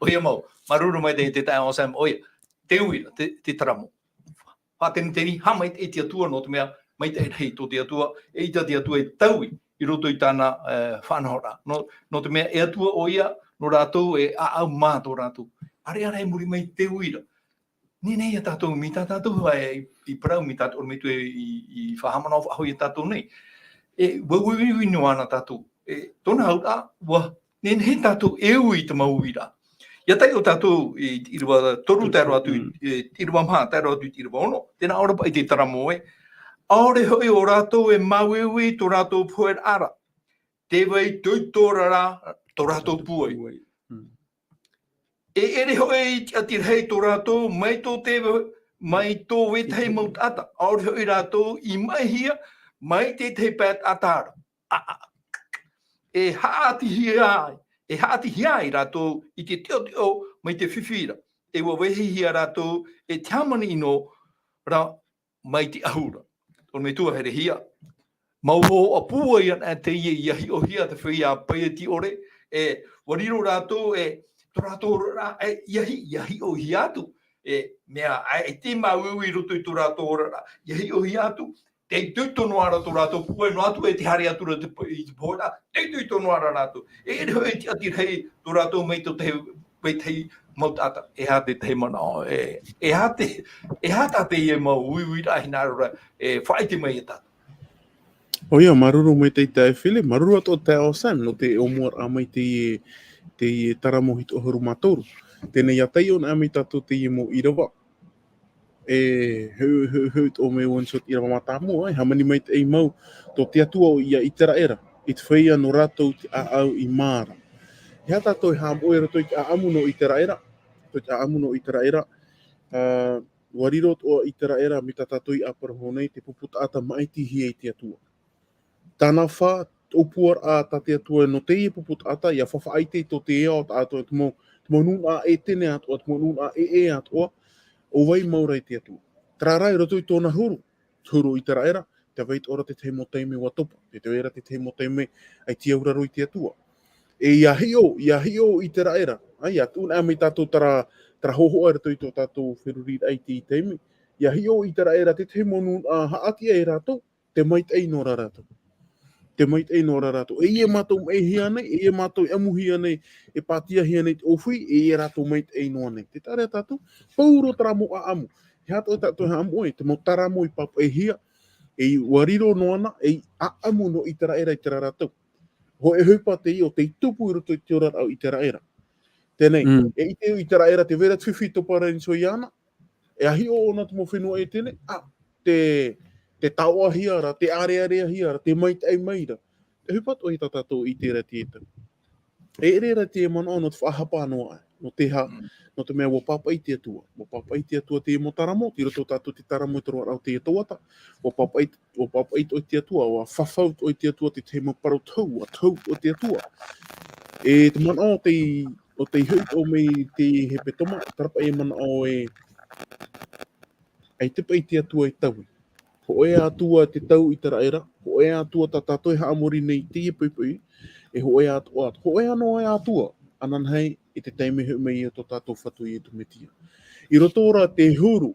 ʻOia mau, māuruuru maitaʻi te taeaʻe Sam, ʻoia, te uira, te, te taramo. Faʻateniteni, haʻamaitaʻi te Atua nō te mea, maitaʻi rahi tō te Atua, eʻita te Atua e taui i roto i tāna, e, faʻanahoraʻa. Nō, nō te mea e Atua ʻoia, nō rātou e ʻāʻau mā tō rātou. ʻĀreʻa rā i muri mai te uira. Nehenehe ia tātou, mai tā tātou hoʻi i, i parau, mai tā te ʻorometua i, i faʻahaʻamanaʻo faʻahou ia tātou nei. E, ʻua uiui noa ana tātou. E, tōna auraʻa, ʻua nehenehe tātou e ui i te mau uiraʻa. ʻIa taiʻo tātou i te ʻīrava toru, tae roa atu, e, ʻīrava maha, tae roa atu i te ʻīrava ono, tē nā ʻō ra paʻi te taramo ē. ʻAore hoʻi ʻo rātou e māuiui i tō rātou poheraʻa ra. Tē vai toitō ra rā tō rātou pūai. E ʻere hoʻi i tiʻatiraʻa tō rātou, mai tō te, mai tō vetahi mau taʻata. ʻAore hoʻi rātou i maʻihia, mai te tahi pae taʻata ra. ʻĀ, ʻā. E haʻatihia ai, e haʻatihia ai rātou i te teʻoteʻo mai te fifi ra. E ʻua vāhihia rātou e te hāmani ʻino ra mai te ʻahu ra. ʻOrometua, herehia. Mau hōhoʻa pūai ana teie ʻia hiʻohia te feiā paieti ʻore, e, ʻua riro rātou, e, tō rātou oraraʻa, e, ʻia hi-, ʻia hiʻohia atu. E, mea, ʻaita e māuiui i roto i tō rātou oraraʻa, ʻia hiʻohia atu, tei toitō noa ra tō rātou pūai, noa atu e tē haere atu ra te po-, i te poheraʻa, tei toitō noa ra rātou. E ʻere hoʻi e tiʻatiraʻa tō rātou mai tō tahi, mai tahi mau taʻata. E aha te tahi manaʻo, e, e aha te, e aha tā teie mau uiuiraʻa hinaʻaro ra, e faʻaʻite mai ia tātou. ʻOia, māuruuru maitaʻi taeaʻe Philip, māuruuru atoʻa taeaʻe Sam, nō te ʻōmuaraʻa mai teie, teie taramo hitu ʻahuru mā toru. Teie nei, ʻia taiʻo anaʻe mai tātou teie mau ʻīrava. E, heu, heu, heu, tō me one shot ʻīrava mātāmua, e, hāmani maitaʻi mau, tō te Atua ʻoia ia Iteraera, i te feiā nō rātou te ʻāʻau i mā ra. E aha tātou e haʻamoʻe i roto i te ʻāʻamu nō Iteraera, roto i te ʻāʻamu nō Iteraera, ā, ʻua riro atoʻa Iteraera mai tā tātou i ʻāparau nei, te pupu taʻata maʻitihia e te Atua. Tāna fā, ʻōpuaraʻa tā te Atua nō teie pupu taʻata, ʻia faʻaʻite tō te ao taʻatoʻa, te mau, te mau nūnaʻa ʻētene atoʻa, te mau nūnaʻa ʻē atoʻa, ʻo vai mau ra e te Atua. Terā rā, i roto i tōna huru, te huru o Iteraera, tē vai atoʻa ra te tahi mau taime ʻua topa, tē vai ra te tahi mau taime ʻaita i auraro i te Atua. E ʻia hiʻo, ʻia hiʻo Iteraera, ā, ʻia tuʻu anaʻe mai tātou terā, terā hōhoʻa i roto i tō tātou feruriraʻa i teie taime. ʻIa hiʻo Iteraera te tahi mau nūnaʻa haʻatiʻa e rātou, tē maitaʻi noa ra rātou. Tē maitaʻi noa ra rātou. E ʻia mātou maʻihia nei, e ʻia mātou ʻamuhia nei, e pātiahia nei te ʻōfī, e ʻia rātou maitaʻi noa nei. Tē taʻa ra tātou, pauroa terā mau ʻāʻamu. E aha atoʻa tātou e haʻamoʻe, te mau taramo i pāpaʻihia, e ʻua riro noa na, ei ʻāʻamu nō Iteraera i terā ra tau. Hōʻē ʻohipa teie ʻo tei tupu i roto i te oraraʻa o Iteraera. Teie nei, e ʻite ʻo Iteraera tē vai ra te fifi i topa ra iāna, e ʻia hiʻo ʻōna te mau fenua ʻētene, ā, tē, tē taoʻahia ra, tē ʻāreʻareʻahia ra, tē maitaʻi mai ra. E ʻohipa atoʻa ia tā tātou i ʻite ra i teie tau. E ʻere ra te manaʻo nō te faʻahapa noa aʻe, nō te aha, nō te mea ʻua pāpaʻi te Atua. ʻUa pāpaʻi te Atua teie mau taramo, tei roto tātou te taramo i te roaraʻa o teie tuhaʻa. ʻUa pāpaʻi, ʻua pāpaʻi atoʻa te Atua, ʻua fafau atoʻa te Atua te tahi mau parau tohu, ʻua tohu atoʻa te Atua. E te manaʻo tei, ʻo tei hoʻi atoʻa mai te hepetoma, terā paʻi e manaʻo ē, ʻaita paʻi te Atua e taui. Hōʻē atu ā te tau ʻĪteraʻera, hōʻē atu ā tā tātou e haʻamori nei i teie poʻipoʻi, e hōʻē atu ā, hōʻē noa ā atu ā, ananahi i te taime e hoʻi mai ai tō tātou Fatu Iesu Mesia. I roto rā te huru,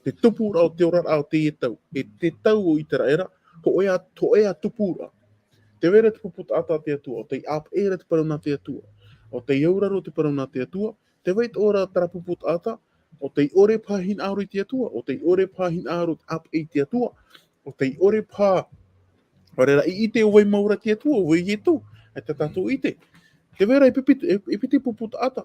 te tupuraʻa o te oraraʻa o teie tau, e te tau o ʻĪteraʻera, hōʻē ā, hōʻē ā tupuraʻa. Tē vai ra te pupu taʻata a te Atua, ʻo tei ʻāpeʻe ra te parau nā te Atua, ʻo tei auraro te parau nā te Atua, tē vai atoʻa ra terā pupu taʻata, ʻo tei ʻore paha hinaʻaro i te Atua, ʻo tei ʻore paha hinaʻaro ʻāpeʻe i te Atua, ʻo tei ʻore paha, ʻaore rā i ʻite ʻo vai mau ra te Atua, ʻo vai Iesu, e tā tātou ʻite. Tē vai ra e piti, e, e piti pupu taʻata.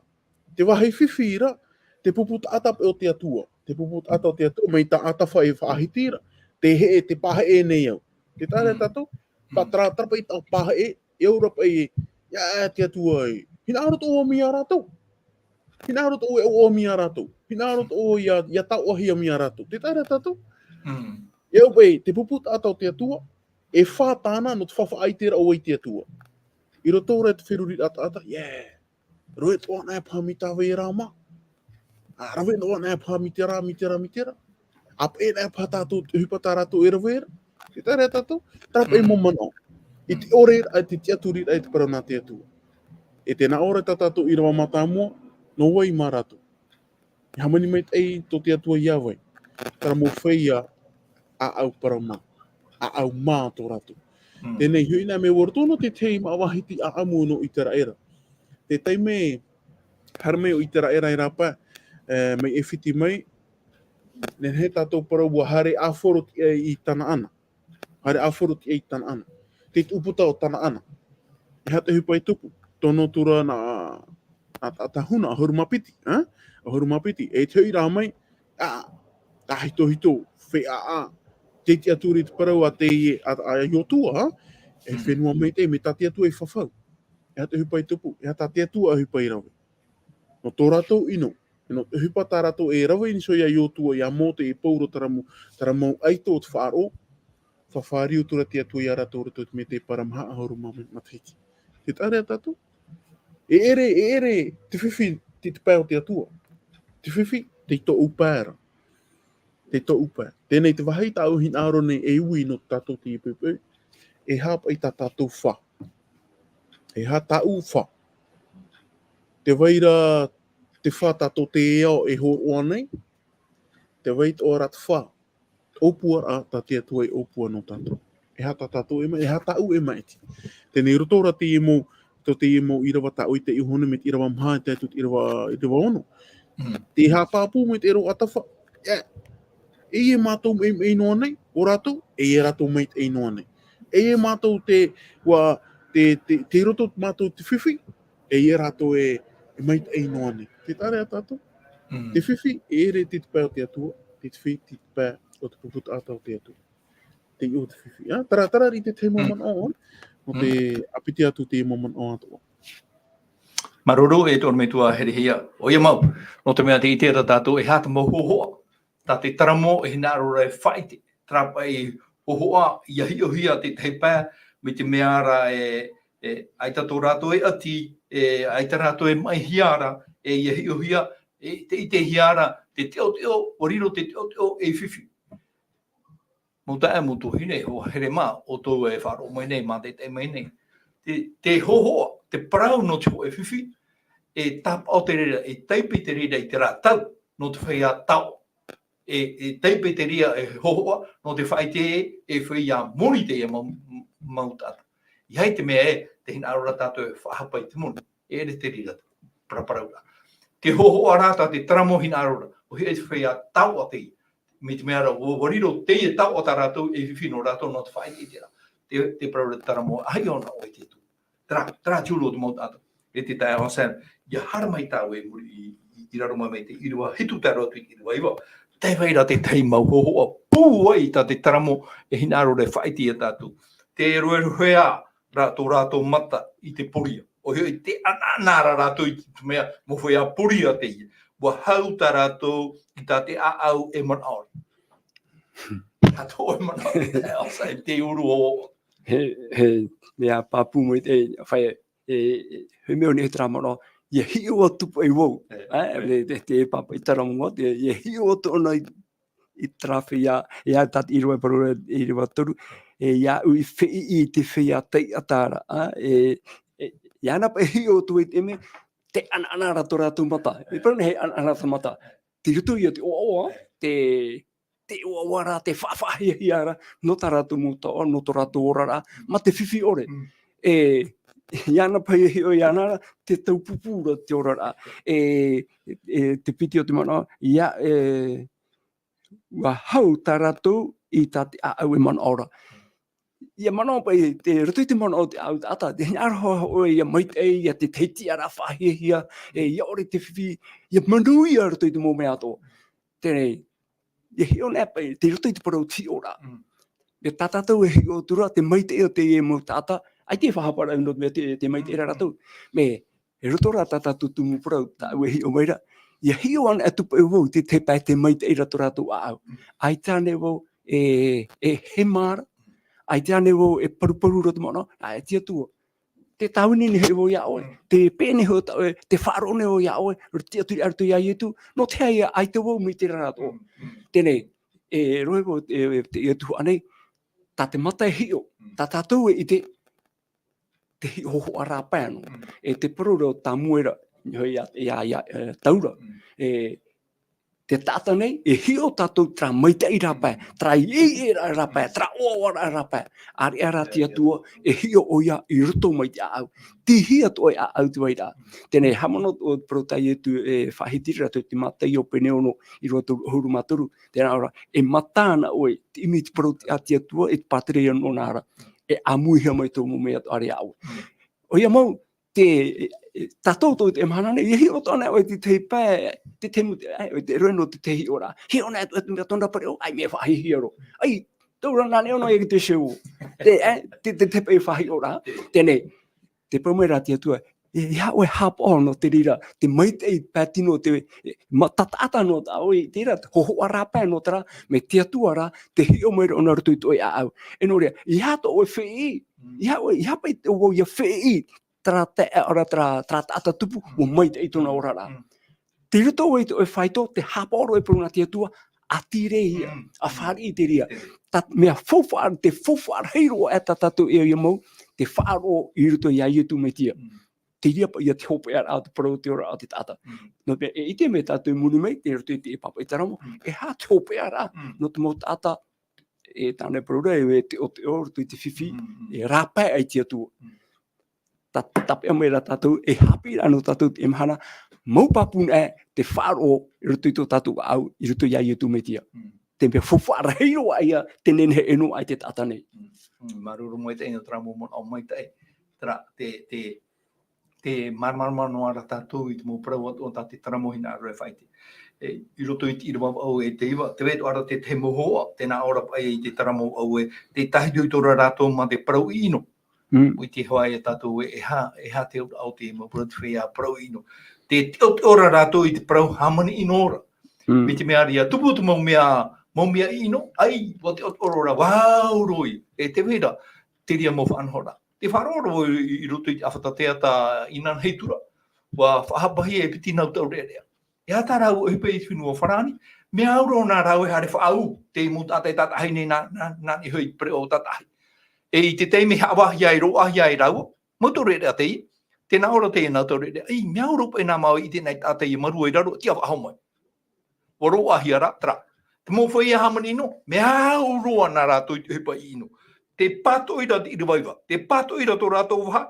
Te vāhi fifi ra, te pupu taʻata paʻi o te Atua. Te pupu taʻata o te Atua, mai tā Atafa e faʻahiti ra. Te heʻe, te pāheʻe nei au. Tē taʻa ra tātou, pā terā, terā paʻi taʻu pāheʻe, e au ra paʻi, ʻia, te Atua e. Hinaʻaro atoʻa mai ia rātou. Hinaʻaro atoʻa e ʻoaʻoa mai ia rātou. Hinaʻaro atoʻa ʻia, ʻia taoʻahia mai ia rātou. Tē taʻa ra tātou. E au paʻi, te pupu taʻata o te Atua, e fā tāna nō te faʻaʻiteraʻa ʻo vai te Atua. I roto rā i te feruriraʻa taʻata, yeah. Rave atoʻa anaʻe paha mai tā vai e rā mā. ʻA, rave atoʻa anaʻe paha mai terā, mai terā, mai terā. ʻĀpeʻe anaʻe paha tātou, te ʻohipa tā rātou e rave ra. Tē taʻa ra tātou, terā paʻi mau manaʻo. I te ʻore, i te tiʻaturiraʻa i te parau nā te Atua. E tē nā ʻō ra tā tātou ʻīrava mātāmua, nō vai mā rātou. E hāmani maitaʻi tō te Atua ia vai. Terā mau feiā ʻāʻau parau mā. ʻĀʻau mā tō rātou. Teie nei, hoʻi nā mea ʻua roto nō te tahi māʻa vāhi iti ʻāʻamu nō ʻĪteraʻera. Te taime, haere mai ʻo ʻĪteraʻera i rāpae, e, mai ʻAifiti mai, nehenehe tātou parau ʻua haere ʻāfaro tiʻa i Tanaana. Haere ʻāfaro tiʻa i Tanaana. Te ʻūputa o Tanaana. E aha te ʻohipa i tupu? Tono atu ra nā, nā, nā Tahuna, ʻahuru mā piti, e? ʻAhuru mā piti. E te hoʻi rā mai, ʻa, ʻahitohito, feiā, te tiʻaturi te parau a te, a, a Iosua, e fenua maitaʻi, mai tā te Atua i fafau. E aha te ʻohipa i tupu? E aha tā te Atua ʻohipa i rave? Nō tō rātou ʻino, nō te ʻohipa tā rātou e rave iho ia Iosua, ia Mōse, e Pauro, terā mau, terā mau ʻaito o te faʻaroʻo, faʻafāriu atu ra te Atua ia rātou i roto i te Mētēpara maha ʻahuru mā matahiti. Tē taʻa ra tātou. E ʻere, e ʻere te fifi i te pae o te Atua. Te fifi, tei tōʻu pae ra. Tei tōʻu pae. Teie nei te vāhi tāʻu e hinaʻaro nei e ui nō tātou i teie poʻipoʻi. E aha paʻi tā tātou fā. E aha tāʻu fā. Tē vai ra te fā tātou te ao e hōroʻa nei. Tē vai atoʻa ra te fā. ʻŌpuaraʻa tā te Atua e ʻōpua nō tātou. E aha tā tātou e ma-, e aha tāʻu e maʻiti. Teie nei i roto ra teie mau, tō teie mau ʻīrava tāʻu i te iʻoa nei mai te ʻīrava maha e tae atu i te ʻīrava, ʻīrava ono. Te aha pāpū mai te ʻero Atafa, e, e ʻia mātou maʻi, maʻi noa nei, ʻo rātou, e ʻia rātou maitaʻi noa nei. E ʻia mātou te, ʻua, te, te, te roto mātou te fifi, e ʻia rātou e, e maitaʻi noa nei. Tē taʻa ra tātou. Te fifi, e ʻere te, te pae o te Atua, te fifi, te pae o te pupu taʻata o te Atua. Te iʻoa o te fifi. ʻA, terā, terā riʻi te tahi mau manaʻo, nō te ʻāpiti atu te mau manaʻo atoʻa. Māuruuru e tō ʻoe metua Herehia. ʻOia mau, nō te mea tē ʻite ra tātou e aha te mau hōhoʻa. Tā te taramo e hinaʻaro ra e faʻaʻite. Terā paʻi hōhoʻa, ʻia hiʻohia te tahi pae, mai te mea ra e, e, ʻaita tō rātou e ʻati, e, ʻaita rātou e maʻihia ra, e, ʻia hiʻohia, e, tē ʻitehia ra, te teʻoteʻo, ʻua riro te teʻoteʻo ei fifi. Mau taeaʻe, mau tuahine, hoa here mā, ʻoutou e faʻaroʻo mai nei, mātaʻitaʻi mai nei. Te, te hōhoʻa, te parau nō te hōʻē fifi, e tāpaʻo te reira, e taipe te reira i terā tau, nō te feiā taoʻa. E, e taipe te reira e hōhoʻa, nō te faʻaʻite e feiā moni teie mau, mau taʻata. ʻEiaha te mea ē, tē hinaʻaro ra tātou e faʻahapa i te moni. E ʻere te reira, paraparauraʻa. Te hōhoʻa rā tā te taramo hinaʻaro ra, ʻo hea te feiā taoʻa teie. Mai te mea ra, ʻua, ʻua riro teie taoʻa tā rātou ei fifi nō rātou nō te faʻaʻiteʻite ra. Te, te parau ra te taramo, ʻaita ʻōna ʻoe te tū. Terā, terā te huru o te mau taʻata. E te taeaʻe Sam, ʻia haere mai tāua i muri i, i, i raro mai mai te ʻīrava hitu tae roa atu i te ʻīrava iva. Tē vai ra te tahi mau hōhoʻa pūai tā te taramo e hinaʻaro ra e faʻaʻite ia tātou. Te roheroheā rā tō rātou mata i te poria. ʻOia hoʻi, tē ʻanaʻana ra rātou i te mea, mau feiā poria teie. ʻUa hau tā rātou i tā te ʻāʻau e manaʻo ra. Tātou e manaʻo ra, e ʻosa e te uru o. He, he mea pāpū mai te, e, e, he mea o nei terā manaʻo, ʻia hiʻo atu paʻi vau. E, e, te, te, te pāpā i terā manaʻo, te, ʻia hiʻo atu ʻōna i i te rā feiā, e ā tā te ʻīrava parau, ʻīrava toru, e, iāʻu i feʻiʻi i te feiā taiʻata ra, ā, e, e, iāna paʻi e hiʻo atu ai te mea, te ʻanaʻana ra tō rātou mata. E parau nei he ʻanaʻana te mata. Tei roto ia te ʻoaʻoa, te, te ʻoaʻoa ra, te faʻafaʻahiahia ra, nō tā rātou mau taoʻa, nō tō rātou oraraʻa, mā te fifi ʻore. Mm. E, iāna paʻi e hiʻo iāna ra, te taupupū ra te oraraʻa. E, e, te piti o te manaʻo, ia, e, ʻua hau tā rātou i tā te ʻāʻau e manaʻo ra. ʻIa manaʻo paʻi, tei roto i te manaʻo o te ʻāʻau taʻata, tē hinaʻaro ʻoe ʻia maitaʻi, ʻia te, te tiʻaraʻa faʻahiahia, e, ʻia ʻore te fifi, ʻia manuia roto i te mau mea atoʻa. Teie nei, ʻia hiʻo anaʻe paʻi, tei roto i te parau o te hiʻoraʻa. Mm. E tā tātou e hiʻo atu ra, te maitaʻi o teie mau taʻata, ʻaita e faʻahapa ra nō te mea te, te maitaʻi ra rātou. Mea, e roto rā tā tātou tumu parau, tāʻu e hiʻo mai ra, ʻia hiʻo anaʻe atu paʻi vau i te, te pae tē maitaʻi ra tō rātou ʻāʻau. Mm. ʻAita ānei vau e, e hema ra, ʻaita ānei vau e paruparu ra te manaʻo, ā, e te Atua. Tē tāvini nei hoʻi vau iā ʻoe, tē peʻe nei hoʻi tā ʻoe, tē faʻaroʻo nei vau iā ʻoe, te tiʻaturi ʻā roto iā Ietu, nō te aha ʻaita vau i maitaʻi ra rātou. Mm, mm. Teie nei, e rohe vau, e, e, te, e tuhaʻa nei, tā te mata e hiʻo, mm, tā tātou e ʻite, te hiʻo hōhoʻa rāpae nō. Mm. E te parau ra o Tāmuera, iā, iā, iā, e, Taura. Mm. E, te taʻata nei, e hiʻo tātou terā maitaʻi rāpae, terā ʻeʻeraʻa rāpae, terā ʻoaʻoaraʻa rāpae. ʻĀreʻa rā te Atua, e hiʻo ʻoia i roto mai te ʻāʻau. Tīhia tō ʻoe ʻāʻau i te vairaʻa. Teie nei, haʻamanaʻo ʻoe te parau tā Ietu e faʻahiti ra, te Mataio pene ono, ʻīrava toru ʻahuru mā toru, tē nā ʻō ra, e mata na ʻoe, te ʻimi i te parau a te Atua, e te pātireia nōna ra. E ʻāmuihia mai tō mau mea atoʻa ra iā ʻoe. ʻOia mau, te, e, e, tātou tō te mahana nei, e hiʻo atoʻa na ʻoe i te tahi pae, te tahi mau, e, ʻoe te rohe nō te tahi hiʻoraʻa. Hiʻo na ʻoe te mea tōna parau, ʻai mea faʻahiahia roa. ʻAi, tau ra nā neʻi ʻō noa ia ki te show. Te, e, te, te, te pae faʻahiʻoraʻa. Teie nei, tē parau mai ra te Atua, e, e aha ʻoe e haʻapaʻo nō te reira, te maitaʻi pae tino, te, e, ma-, taʻata nō tā ʻoe, terā, te hōhoʻa rāpae nō terā, mai te Atua ra, tē hiʻo mai ra ʻōna i roto i tō ʻoe ʻāʻau. E nō reira, e aha tō ʻoe feʻiʻi, e aha ʻoe, e aha paʻi tō vau ʻia feʻiʻi, terā taeaʻe ra, terā, terā taʻata tupu, ʻua maitaʻi tōna oraraʻa. Mm. Tei roto vau i tō ʻoe faito, tē haʻapaʻo ra ʻoe i te parau nā te Atua, ʻa te reira, mm, ʻa fāriʻi i te reira. Te reira. Tā mea faufaʻa, te faufaʻa rahi roa aʻe tā tātou e ʻoia mau, te faʻaroʻo i roto iā Ietu Metia. Mm. Te reira paʻi ia te hopeʻaraʻa o te parau o te oraraʻa o te taʻata. Mm. Nō te mea, e ʻite mai tātou i muri mai, tei roto i te pāpaʻi taramo, mm, e aha te hopeʻaraʻa, mm, nō te mau taʻata, e tāna e parau ra, e teʻoteʻo roto i te fifi, mm, mm, e rāpae ai te Atua. Mm. Tā, tāpeʻa mai ra tātou, e haʻapiʻiraʻa nō tātou teie mahana, mau pāpū na ʻoe, te faʻaroʻo i roto i tō tātou ʻāʻau, i roto iā Ietu Metia. Mm. Te mea faufaʻa rahi roa ia, tē nehenehe e noaʻa i te taʻata nei. Mm. Mm, māuruuru maitaʻi nō terā mau manaʻo maitaʻi. Terā, te, te, te māramarama noa ra tātou i te mau parau atoʻa tā te taramo hinaʻaro e faʻaʻite. E, i roto i te ʻīrava vaʻu e te iva, tē vai atoʻa ra te tahi mau hōhoʻa, tē nā ʻō ra paʻi i te taramo vaʻu ē, tē tāhiri atoʻa ra rātou mā te parau ʻino. Mm. ʻUa ʻite hoʻi tātou ē, e aha, e aha te auraʻa o te mau parau, te feiā parau ʻino. Tē teʻoteʻo ra rātou i te parau hāmani ʻino ra. Mm. Mai te mea ra ʻia tupu te mau mea, mau mea ʻino, ʻaita, ʻua teʻoteʻo ra, ʻua au roa ia. E tē vai ra, te reira mau faʻanahoraʻa. Tē faʻaroʻo ra vau i, i roto i te ʻāfata teata inanahi atu ra. ʻUa faʻahapahia e piti nā ʻu taureʻareʻa. E aha tā rāua ʻohipa i te fenua Farāni, mea au roa nā rāua e haere faʻaū, te mau taʻata e tātaʻahi nei nā, nā, nā niʻa iho i te pereʻoʻo tātaʻahi. E i te taime haʻavāhia e roaʻahia ai rāua, mau taureʻareʻa teie, tē nā ʻō ra teie nā taureʻareʻa, ʻī, mea au roa paʻi nā māua i ʻite nā taʻata ʻia marū ai i raro, tiʻa faʻahou mai. ʻUa roaʻahia rā, terā. Te mau feiā hāmani ʻino, mea au roa nā rātou i te ʻohipa ʻino. Tē pātoʻi ra te ʻīrava iva, tē pātoʻi ra tō rātou vaha,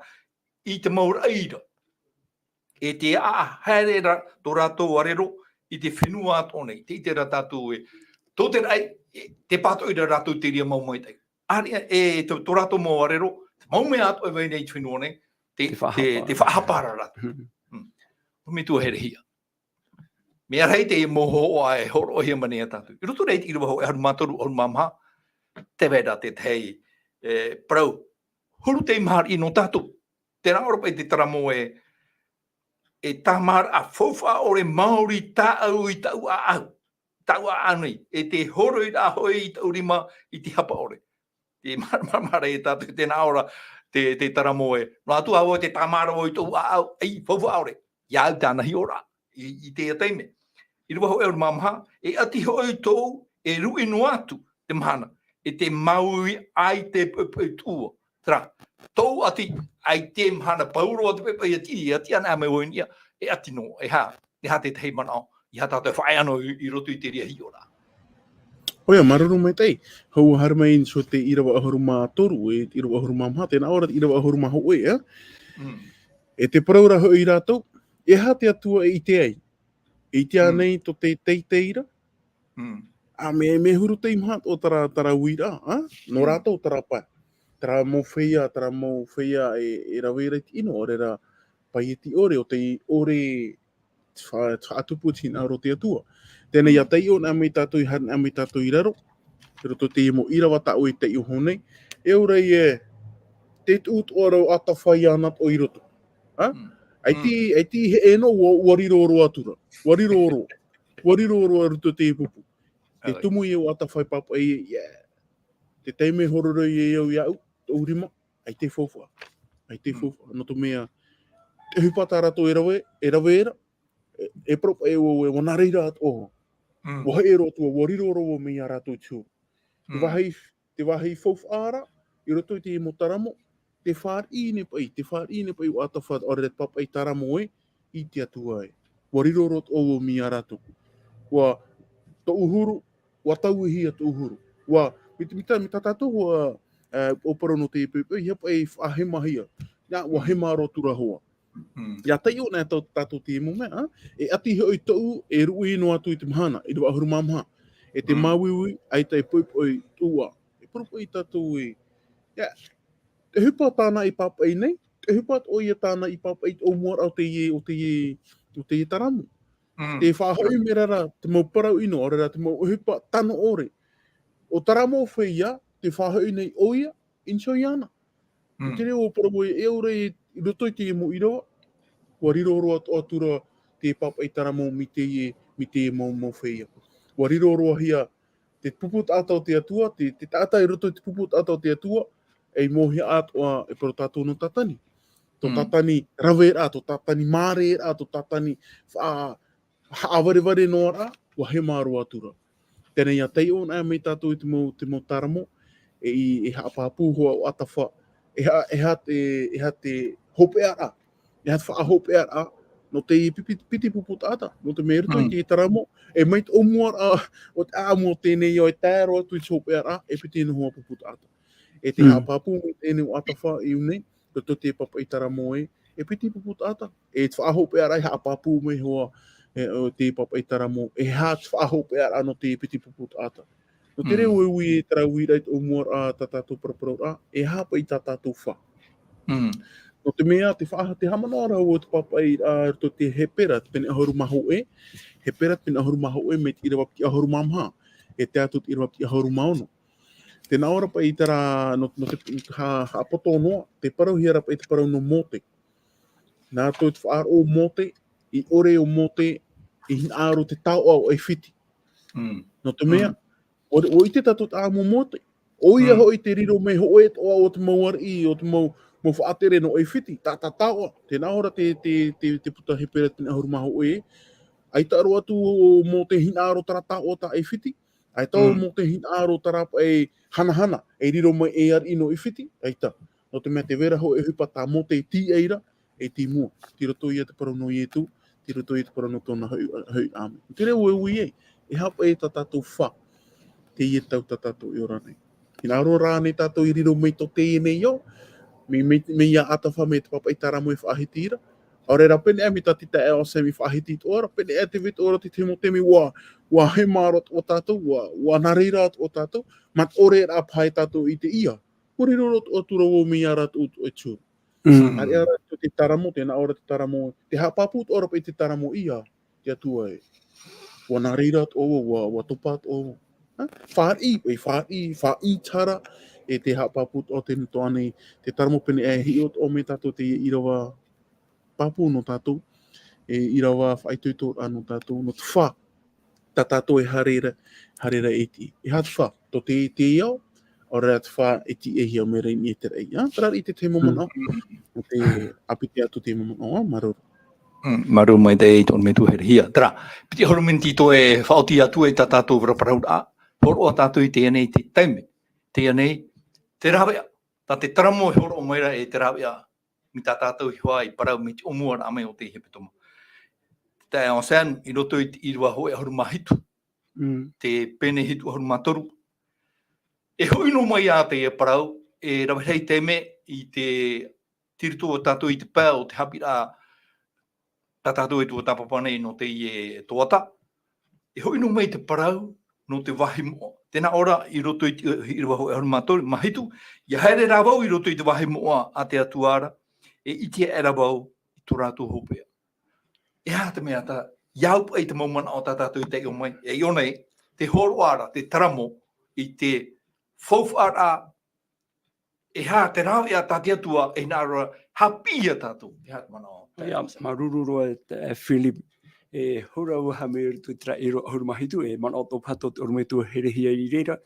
i te mau raʻi ra. E tē ʻaʻa haere ra tō rātou arero i te fenua atoʻa nei, tē ʻite ra tātou ē. Tō te raʻi, e, tē pātoʻi ra rātou te reira mau maitaʻi. ʻĀreʻa, e, tō, tō rātou mau arero, te mau mea atoʻa e vai nei i te fenua nei, tē, tē faʻahapa, tē, tē faʻahapa ra rātou. Mm. Mm. Metua herehia. Mea rahi te mau hōhoʻa e hōroʻahia mai nei ia tātou. I roto rā i te ʻīrava hōʻē ʻahuru mā toru, ʻahuru mā maha, tē vai ra te tahi, e, parau huru teimaha nō tātou. Tē nā ʻō ra paʻi te taramo ē, e tāmāraʻa faufaʻa ʻore maori tāʻau i tāʻu ʻāʻau. Tāʻu ʻāʻau nei. E te hōroʻaraʻa hoʻi i tāʻu rima i te hapa ʻore. Te māramarama ra ia tātou, tē nā ʻō ra te, te taramo ē. Noa atu ā vau te tāmāraʻa i tōʻu ʻāʻau, ʻaita, faufaʻa ʻore. ʻIa au tāna hiʻoraʻa. I, i teie taime. ʻĪrava hōʻē ʻahuru mā maha, e ʻati hoʻi tōʻu, e ruʻi noa atu te mahana, e te māuiui ai te poʻipoʻi tuʻua. Terā, tōʻu ʻati, ʻaita e mahana pauroa te poʻipoʻi ʻati, e ʻati ana mai vau i niʻa, e ʻati noa, e aha, e aha te tahi manaʻo, e aha tātou e faʻaea noa i, i roto i te reira hiʻoraʻa. ʻOia, māuruuru maitaʻi. Hou haere mai i niʻa i te ʻīrava ʻahuru mā toru, e ʻīrava ʻahuru mā maha, tē nā ʻō ra te ʻīrava ʻahuru mā hōʻē, ā? Mm. E te parau ra hoʻi rātou, e aha te Atua e ʻite ai? E ʻite Mm. ānei tō te teitei ra? Mm. Ā, mea, mea huru tei maha atoʻa terā, terā uiraʻa, ā? Nō Mm. rātou terā pae. Terā mau feiā, terā mau feiā e, e rave ra i te ʻino, ʻaore ra paʻi e te ʻore, ʻo tei ʻore te fa-, te faʻatupu i te hinaʻaro o te Atua. Teie nei, Mm. ʻia taiʻo anaʻe mai tātou, ʻia haere anaʻe mai tātou i raro, i roto i te mau ʻīrava tā ʻoe i taiʻo iho nei, e ʻaore ra e, te tuʻu atoʻa ra ʻo ʻātafa iāna atoʻa i roto. Ā? Mm. ʻAita, Mm. ʻaita e hiʻo noa, ʻua, ʻua riro roa atu ra. ʻUa riro roa. ʻUa riro roa i roto i te pupu. Te Āe. tumu ia ʻo ʻātafa e pāpaʻi, ʻia. Te taime e hōroʻa ai au iāʻu, tōʻu rima, ʻaita e faufaʻa. ʻAita e Mm. faufaʻa. Nō te mea, te ʻohipa tā rātou e rave, e rave ra, e, e parau paʻi vau ē, ʻua nā reira atoʻa. Mm. ʻUa hiʻo roa atu, ʻua riro roa vau mai iā rātou te huru. Te Mm. vāhi, te vāhi faufaʻa ra, i roto i te mau taramo, tē fāriʻi nei paʻi, tē fāriʻi nei paʻi ʻo ʻātafa, ʻaore ra te pāpaʻi taramo ē, i te Atua ē. ʻUa riro roa atoʻa vau mai iā rātou. ʻUa, tōʻu huru, ʻua tauihia tōʻu huru. ʻUa, mai te, mai te, mai tā tātou ʻua, ā, ʻua parau nō te poʻipoʻi, ʻeiaha paʻi faʻahemahia. Nā, ʻua Mm. hema roa atu ra hoʻi. Mm. ʻIa taiʻo anaʻe tā-, tātou i te mau mea, ā? E ʻati hoʻi tōʻu, e ruʻi noa atu i te mahana, ʻīrava ʻahuru mā maha. E te Mm. māuiui, ʻaita e poʻipoʻi tuʻua. E poʻipoʻi tātou ē. ʻIa, te ʻohipa tāna i pāpaʻi nei, te ʻohipa atoʻa ia tāna i pāpaʻi i te ʻōmuaraʻa o teie, o teie, o teie taramo. Mm. Tē faʻahoʻi mai ra te mau parau ʻino, ʻaore ra te mau ʻohipa tano ʻore. ʻO terā mau feiā, tē faʻahoʻi nei ʻoia, i niʻa iāna. Mm. Te reira ʻua parau ē, e ʻaore i roto i te mau ʻīrava, ʻua riro roa atoʻa atu ra te pāpaʻi taramo mai teie, mai teie mau, mau feiā. ʻUa riro roa hia te pupu taʻata o te Atua, te, te taʻata i roto i te pupu taʻata o te Atua, ei mōhia atoʻa e parau tātou nō Tātani. Tō Mm. Tātani raveraʻa, tō Tātani māramarama, tō Tātani fa-, haʻavarevare noa ra, ʻua hema roa atu ra. Teie nei ʻia taiʻo anaʻe mai tātou i te mau, te mau taramo, e i, e haʻapāpū hoʻi ʻo ʻātafa, e aha, e aha te, e aha te hopeʻaraʻa, e aha te faʻahopeʻaraʻa, nō te piti, piti pupu taʻata, nō te mea i roto i Mm. te taramo, e mai te ʻōmuaraʻa, ʻo te ʻāʻamu o teie nei ao e tae roa atu i te hopeʻaraʻa, e piti noa pupu taʻata. E te Mm. haʻapāpū mai teie nei ʻo ʻātafa i ʻō nei, roto i te pāpaʻi taramo ē, e piti pupu taʻata. E te faʻahopeʻaraʻa e haʻapāpū mai hoʻi, e, ʻo te pāpaʻi taramo, e aha te faʻahopeʻaraʻa nō te piti pupu taʻata. Nō te Mm. reira ʻua ui e terā uiraʻa i te ʻōmuaraʻa tā tātou paraparauraʻa, e aha paʻi tā tātou fā. Mm. Nō te mea, te faʻa-, te haʻamanaʻo ra vau i te pāpaʻi, ā, roto i te Hepera, te pene ʻahuru mā hōʻē, Hepera te pene ʻahuru mā hōʻē, mai te ʻīrava piti ʻahuru mā maha, e tae atu i te ʻīrava piti ʻahuru mā ono. Tē nā ʻō ra paʻi terā, nō, nō te, ha-, haʻapoto noa, tē parauhia ra paʻi te parau nō Mōte. Nā roto i te faʻaroʻo o Mōte, i ʻore ʻo Mōte i hinaʻaro i te taoʻa o ʻAifiti. Mm. Nō te mea, Mm. ʻo, ʻua ʻite tātou te ʻāʻamu o Mōte. ʻO ia Mm. hoʻi te riro mai hōʻē atoʻa o te mau ariʻi, o te mau, mau faʻatere nō ʻAifiti, tā, tā taoʻa. Tē nā ʻō ra te, te, te, te puta Hepera te pene ʻahuru mā hōʻē. ʻAita roa atu ʻo Mōte i hinaʻaro i terā taoʻa tā ʻAifiti. ʻAita ʻo Mm. Mōte i hinaʻaro i terā paʻi hanahana, e riro mai ei ariʻi nō ʻAifiti, ʻaita. Nō te mea tē vai ra hoʻi e ʻohipa tā Mōte i tīaʻi ra, e i mua. Tei roto ia te parau nō Ietu, tei roto ia te parau nō tōna hoʻi, hoʻi ʻāmui. Te reira ʻua ui ai, e aha paʻi tā tātou fā, teie tau tā tātou e ora nei. Hinaʻaro rānei tātou i riro mai tō teie nei ao, mai, mai, mai iā ʻĀtafa mai te pāpaʻi taramo e faʻahiti ra, ʻaore rā pēneiaʻe mai tā te taeaʻe Osem i faʻahiti atoʻa ra, pēneiaʻe tē vai atoʻa ra te tahi mau taime ʻua, ʻua hema roa atoʻa tātou, ʻua, ʻua nā reira atoʻa tātou, mā te ʻore rā paha e tātou i ʻite ia. ʻUa riro roa atoʻa atu ra vau mai iā rātou atoʻa e te huru. Mm. ʻAreʻa rā te taramo, tē nā ʻō ra te taramo, tē haʻapāpū atoʻa ra paʻi te taramo ia, te Atua ē. ʻUa nā reira atoʻa vau, ʻua, ʻua topa atoʻa vau. Ha? Fāriʻi, e fāriʻi, fāriʻi i te hara, e tē haʻapāpū atoʻa te, tō ʻānei, te taramo pēneiaʻe e hiʻo atoʻa mai tātou te ʻīrava pāpū nō tātou, e ʻīrava faʻaitoitoraʻa nō tātou, nō te fā, tā tātou e haere ra, haere ra e tīaʻi. E aha te fā, tō te, te ao, ʻaore rā te fā e tīaʻihia mai ra i niʻa i te raʻi. Ā, terā rā te tahi mau Mm. manaʻo, nō te ʻāpiti atu te mau manaʻo, ā, māuruuru. Mm, māuruuru maitaʻi i tō ʻoe metua herehia. Terā, piti ʻahuru miniti atoʻa e faʻaoti atu ai tā tātou paraparauraʻa, Hōroʻa tātou i teie nei te taime, teie nei, te rāveʻa, tā te taramo e hōroʻa mai ra e te rāveʻa, mai tā tātou i hoa i parau mai te ʻōmuaraʻa mai o te hepetoma. Te taeaʻe Anselme, i roto i te ʻīrava hōʻē ʻahuru mā hitu, Mm. te pene hitu ʻahuru mā toru. E hoʻi noa mai ā teie parau, e rave rahi taime i te tīrito tātou i te pae o te haʻapiʻiraʻa tā tātou e tuatāpapa nei nō teie tuhaʻa. E hoʻi noa mai te parau nō te vāhi moʻa. Tēnā ʻō ra i roto i te ʻīrava hōʻē ʻahuru mā toru, mā hitu, ʻia haere rā vau i roto i te vāhi moʻa a te Atua ra, e ʻite aʻera vau i tō rātou hopeʻa. E aha te mea tā, ʻia au paʻi te mau manaʻo tā tātou i taiʻo mai, e ʻō nei, te hōroʻa ra, te taramo, i te faufaʻaraʻa, e aha te rāveʻa tā te Atua, e hinaʻaro ra, haʻapiʻi ia tātou, e aha te manaʻo. ʻIa, māuruuru roa e, e Philip, e hou ra vau e haere mai i roto i terā ʻīrava ʻahuru mā hitu, e manaʻo atoʻa paha tō te ʻorometua herehia i reira,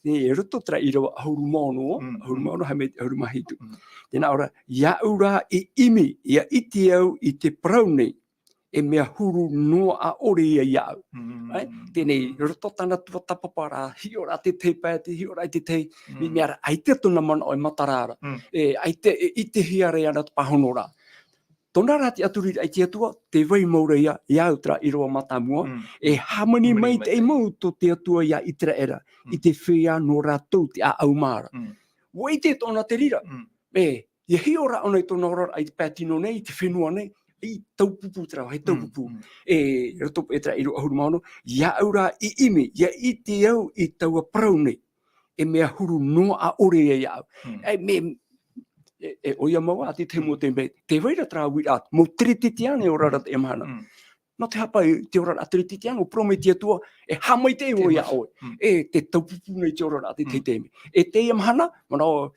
e, i roto terā ʻīrava ʻahuru mā ono, Mm, ʻahuru mā ono, haere mai ʻahuru mā hitu. Mm. Tēnā ʻō ra, ʻia au rā i ʻimi, ʻia ʻite au i te parau nei, e mea huru noa ʻaʻore ia iāʻu. Mm. Ai, teie nei, roto tāna tuatāpaparaʻa, hiʻo ra te tahi pae, te hiʻo ra i te tahi, Mm. mea ra, ʻaita tōna manaʻo e matara ra. Mm. E, ʻaita, e, ʻitehia ra iāna te pāhonoraʻa. Tōna rā te ʻaturiraʻa i te Atua, tē vai mau ra ia, iāʻu terā ʻīrava mātāmua, Mm. e hāmani Hāmani mai mai te te mau tō te Atua iā ʻĪteraʻera, Mm. i te feiā nō rātou te ʻāʻau mā ra. Mm. ʻUa ʻite tōna te reira. Mm. E, ʻia hiʻo ra ʻōna i tōna oraraʻa i te pae tino nei, i te fenua nei, i taupupu terā, he Mm, taupupu. mm. E, roto paʻi terā ʻīrava ʻahuru mā ono, ʻia au rā i ʻimi, ʻia ʻite au i taua parau nei. E mea huru noa ʻaʻore ia iāʻu. Mm. E, me, e, e, ʻoia mau ā, te tahi mau Mm. te mea, tē vai ra terā uiraʻa, mau Teretetiano e ora ra Mm. teie mahana. Mm. Nō te hapa i te oraraʻa Teretetiano, parau mai te Atua, e haʻamaitaʻi Te vau iā mas-, ʻoe. Mm. E, tē taupupu nei te oraraʻa te Mm. tahi taime. E teie mahana, manaʻo,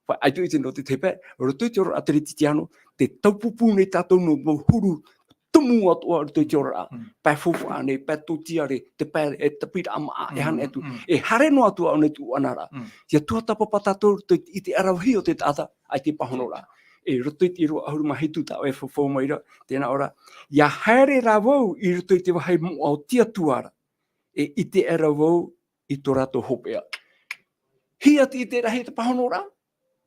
ʻaita i te nō te tahi pae, roto i te oraraʻa Teretetiano, tē taupupu nei tātou nō mau huru tumu atoʻa roto i te oraraʻa. Mm. Pae faufaʻa nei, pae tōtiare, te pae e tāpiraʻa maʻa, e hana Mm, atu. mm. E haere noa atu ʻōna i te ʻuʻanaraʻa. Mm. ʻIa tuatāpapa tātou roto i te ʻite ʻaravihi o te taʻata, ʻaita e pāhonoraʻa. E roto i te ʻīrava ʻahuru mā hitu tā ʻoe e fafau mai ra, tēnā ʻō ra, ʻia haere rā vau i roto i te vāhi moʻa o te Atua ra, e ʻite aʻera vau i tō rātou hopeʻa. Hiʻa te ʻite rahi te pāhonoraʻa,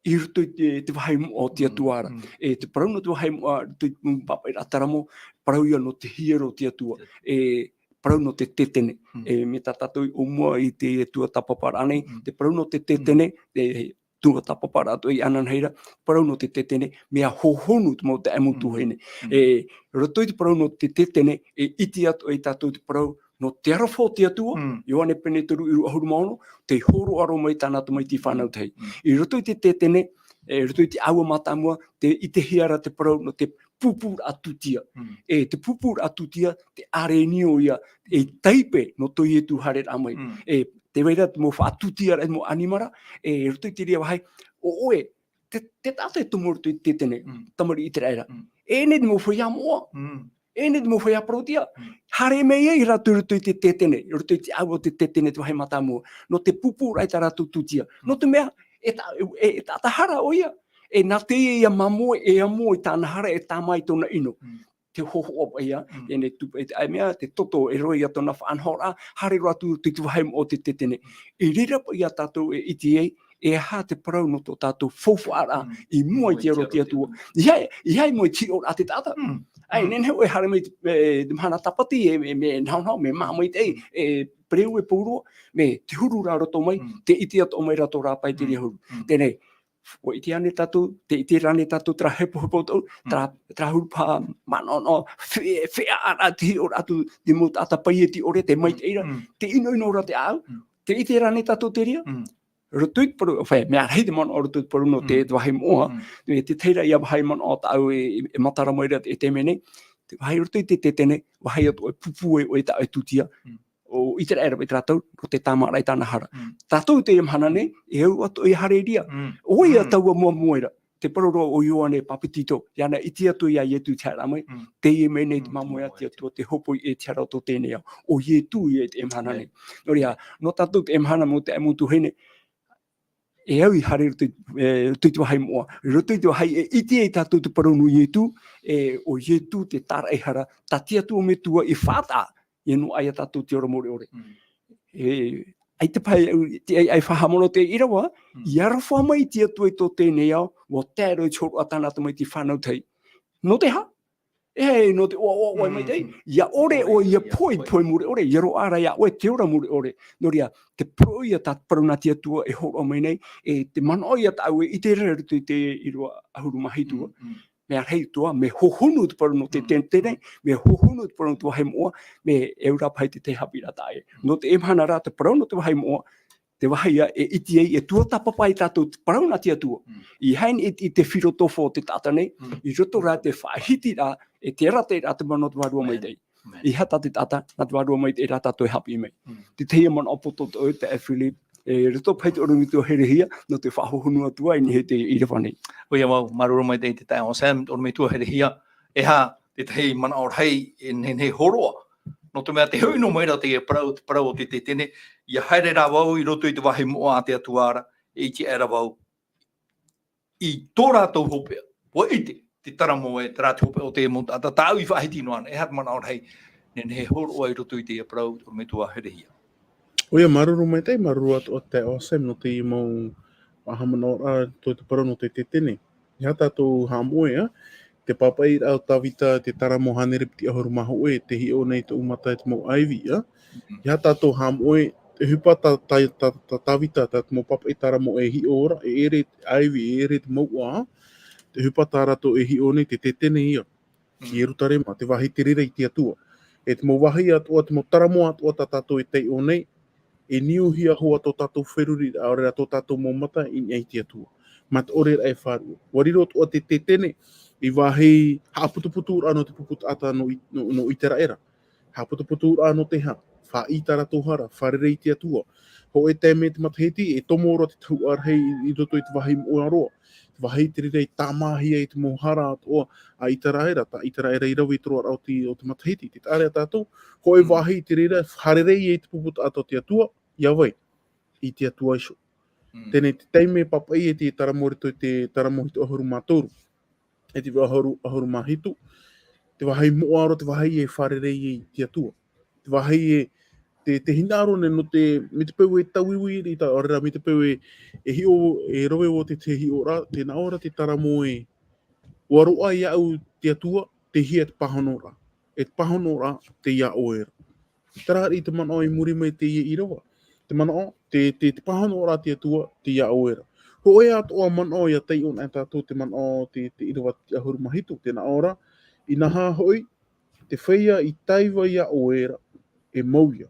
i roto i te, te vāhi moʻa o te Mm, Atua ra. mm. E te parau nō te vāhi moʻa, roto i te mau pāpaʻiraʻa taramo, parau ia nō te hiero o te Atua. E parau nō te tetene. Mm. E, mai tā tātou i ʻōmua i te tuatāpaparaʻa nei, Mm. te parau nō te Mm. tetene, e, tuatāpaparaʻa atoʻa i ʻananahi ra, parau nō te tetene, mea hohonu te mau taeaʻe mau Mm. tuahine. Mm. E, roto i te parau nō te tetene, e ʻite atoʻa ia tātou te parau nō te aroha o te Atua, Mm. Ioane pene toru ʻīrava ʻahuru mā ono, tē hōroʻa roa mai tāna tamaiti fānau Mm. tahi. Mm. I roto i te tetene, e, roto i te ʻāua mātāmua, tē ʻitehia ra te parau nō te pūpūraʻa tūtia. Mm. E, te pūpūraʻa tūtia, te ʻārenio ia, e taipe nō tō Ietu haereraʻa mai. Mm. E, tē vai ra te mau faʻatūtiaraʻa, te mau ʻanimara, e, roto i te reira vāhi, ʻo ʻoe, te, te taʻata e tomo roto i te tetene, Mm. tamariʻi ʻĪteraʻera. Mm. E ʻō nei te mau feiā moʻa. Mm. E ʻō nei te mau feiā parauʻtiʻa. Mm. Haere mai ai rātou roto i te tetene, roto i te ʻāua o te tetene, te vāhi mātāmua. Nō te pūpūraʻa i tā rātou tūtia. Mm. Nō te mea, e ta-, e, e taʻata hara ʻoia. E nā te ia, ia māmoe, e amo i tāna hara, e tāmā i tōna ʻino. Mm. Te hōhoʻa paʻi ia, Mm. teie nei tū-, e te ʻae mea, te toto e roa ia tōna faʻanahoraʻa, haere roa atu i te vāhi moʻa o te tetene. Mm. I reira paʻi ia tātou e ʻite ai, e aha te parau nō tō tātou faufaʻaraʻa, Mm. i mua i te aro o te Atua. ʻEiaha, ʻeiaha i mua i te hiʻoraʻa a te taʻata. Mm. ʻAe, Mm. nehenehe ʻoe e haere mai te, e, te mahana tāpati, e, e, mea nahonaho, mea maha maitaʻi, Mm. e, pereʻoʻo e pauroa, mea te huru rā roto mai, Mm. tē ʻite atoʻa mai ra tō rāpae i te Mm. reira huru. Mm. Teie nei, ʻua ʻite ānei tātou, tē ʻite ra ānei tātou terā hepohepo atoʻa, Mm. terā, terā huru paha manaʻonaʻo, fe-, feʻaʻaraʻa te hiʻoraʻa atu, te mau taʻata paieti ʻore, tē maitaʻi ra, Mm. tē ʻinoʻino ra te ʻāʻau, Mm. tē ʻite ra ānei tātou te reira? Mm. Roto i te parau, ʻo fē, mea rahi te manaʻo roto i te parau nō te, Mm. te vāhi moʻa, Mm. e te tahi ra ia vāhi manaʻo tāʻu e, e, e matara mai ra e te mea nei, te vāhi roto i te tetene, vāhi atoʻa e pūpū ai ʻoe i tā ʻoe tūtia. Mm. ʻO ʻĪteraʻera paʻi terā tau, nō te tāmāraʻa i tāna hara. Mm. Tātou i teie mahana nei, e au atoʻa ia haere i reira. Mm. ʻO ia Mm. taua mua moe ra, te parau roa o Ioane Papetito, iāna i ʻite atu ia Ietu i te haereraʻa mai, Mm. teie mai nei te Mm, māmoe a te Atua, te hōpoi e te hara o tō teie nei ao. ʻO Ietu ia i teie mahana Yeah. nei. Nō reira, nō tātou teie mahana mau taeaʻe mau tuahine, e au i haere i roto i, e, roto i te vāhi moʻa. I roto i te vāhi e ʻite ai tātou te parau nō Ietu, e, ʻo Ietu te tāraʻehara, tā te Atua Metua i faʻataʻa, ʻia noaʻa ia tātou i te ora mure ʻore. Mm. E, ʻAita paʻi, te ʻai, ʻai faʻahaʻamanaʻo te ʻīrava, i aroha mai te Atua i tō teie nei ao, ʻua tae roa i te hōroʻa tāna tamaiti fānau tahi. Nō te aha? E, nō te ʻoaʻoa, ʻoaʻoa maitaʻi, ʻia ʻore ʻoe, ʻia pohe, pohe mure ʻore, ʻia roaʻa ra iā ʻoe te ora mure ʻore. Nō reira, te parau ïa tā, parau nā te Atua e hōroʻa mai nei, e te manaʻo ïa tāʻu e ʻite ra i roto i te ʻīrava ʻahuru mā hitu. Mea rahi atoʻa, mea hohonu te parau nō te, te, te nei, mea hohonu te parau nō te vāhi moʻa, mea e au ra paʻi te, te haʻapiʻiraʻa taʻa ʻē. Nō te mahana ra te parau nō te vāhi moʻa, te vāhi ïa e ʻite ai, e tuatāpapa ai tātou te parau nā te Atua. I haere i, i te filotofo o te taʻata nei, i roto rā te faʻahitiraʻa, e te arataʻiraʻa te mana o te Vārua Maitaʻi. Amen. E aha tā te taʻata, nā te Vārua Maitaʻi rā tātou e haʻapiʻi mai. Te tahi manaʻo poto atoʻa, taeaʻe Philip, e roto paʻi te ʻorometua herehia, nō te faʻahohonu atu ai i niʻa i te ʻīrava nei. ʻOia mau, māuruuru maitaʻi te taeaʻe Sam, ʻorometua herehia, e aha te tahi manaʻo rahi, e nehenehe hōroʻa. Nō te mea tē hoʻi noa mai ra teie parau, te parau o te Tetene, ʻia haere rā vau i roto i te vāhi moʻa a te Atua ra, e ʻite aʻera vau i tō rātou hopeʻa. ʻUa ʻite, te taramo ē, terā te hopeʻa o te mau taʻata, tāʻu i faʻahiti noa ana, e aha te manaʻo rahi, nehenehe hōroʻa i roto i teie parau, ʻorometua herehia. ʻOia, māuruuru maitaʻi, māuruuru atoʻa te taeaʻe Sam nō teie mau faʻahaʻamanaʻoraʻa, tō te parau nō te Tetene. E aha tātou haʻamoʻe, ā, te pāpaʻiraʻa o Tavita, te taramo hānere piti ʻahuru mā hōʻē, tē hiʻo nei tōʻu mata i te mau ʻaivi, ā. E aha tātou haʻamoʻe, te ʻohipa tā, tā, tā, tā Tavita, tā te mau pāpaʻi taramo e hiʻo ra, e ʻere te ʻaivi, e ʻere te mouʻa, ā. Te ʻohipa tā rātou e hiʻo nei, te Tetene ïa. I Ierutarema, te vāhi tē reira i te Atua. E te mau vāhi atoʻa, te mau taramo atoʻa tā tātou e taiʻo nei, e niuhia hoʻi tō tātou feruriraʻa, ʻaore rā tō tātou mau mata i niʻa i te Atua. Mā te ʻoreraʻa e faʻaruʻe. ʻUa riro atoʻa te Tetene, i vāhi haʻaputuputuraʻa nō te pupu taʻata nō I-, nō, nō ʻĪteraʻera. Haʻaputuputuraʻa nō te aha, faʻaʻī tā rātou hara, fārerei i te Atua. Hōʻē taime te matahiti, e tomo roa te tahuʻa rahi i, i roto i te vāhi moʻa roa. Te vāhi tē reira i tāmāhia i te mau hara atoʻa a ʻĪteraʻera, tā ʻĪteraʻera i rave i te roaraʻa o te, o te matahiti. Tē taʻa ra tātou, hōʻē vāhi tē reira, fārerei i te pupu taʻata o te Atua, iā vai? I te Atua iho. Teie te taime pāpaʻi e te taramo i roto i te taramo hitu ʻahuru mā toru. E te ʻahuru, ʻahuru mā hitu, te vāhi moʻa roa, te vāhi e fārerei i te Atua. Te vāhi e, te, te hinaʻaro nei nō te, mai te peu e tauiui ra, ʻaore rā, mai te peu e, e hiʻo, e rave vau i te, te hiʻoraʻa, tē nā ʻō ra te taramo ē, ʻua roaʻa iāʻu te Atua, tei hea te pāhonoraʻa. E te pāhonoraʻa, tei iā ʻoe ra. Terā hoʻi te manaʻo i muri mai i teie ʻīrava. Te manaʻo, te, te, te pāhonoraʻa a te Atua, tei iā ʻoe ra. Hōʻē atoʻa manaʻo ʻia taiʻo na tātou te manaʻo te, te ʻīrava ʻahuru mā hitu, tē nā ʻō ra, inaha hoʻi, te feiā i taiva iā ʻoe ra, e mau ïa.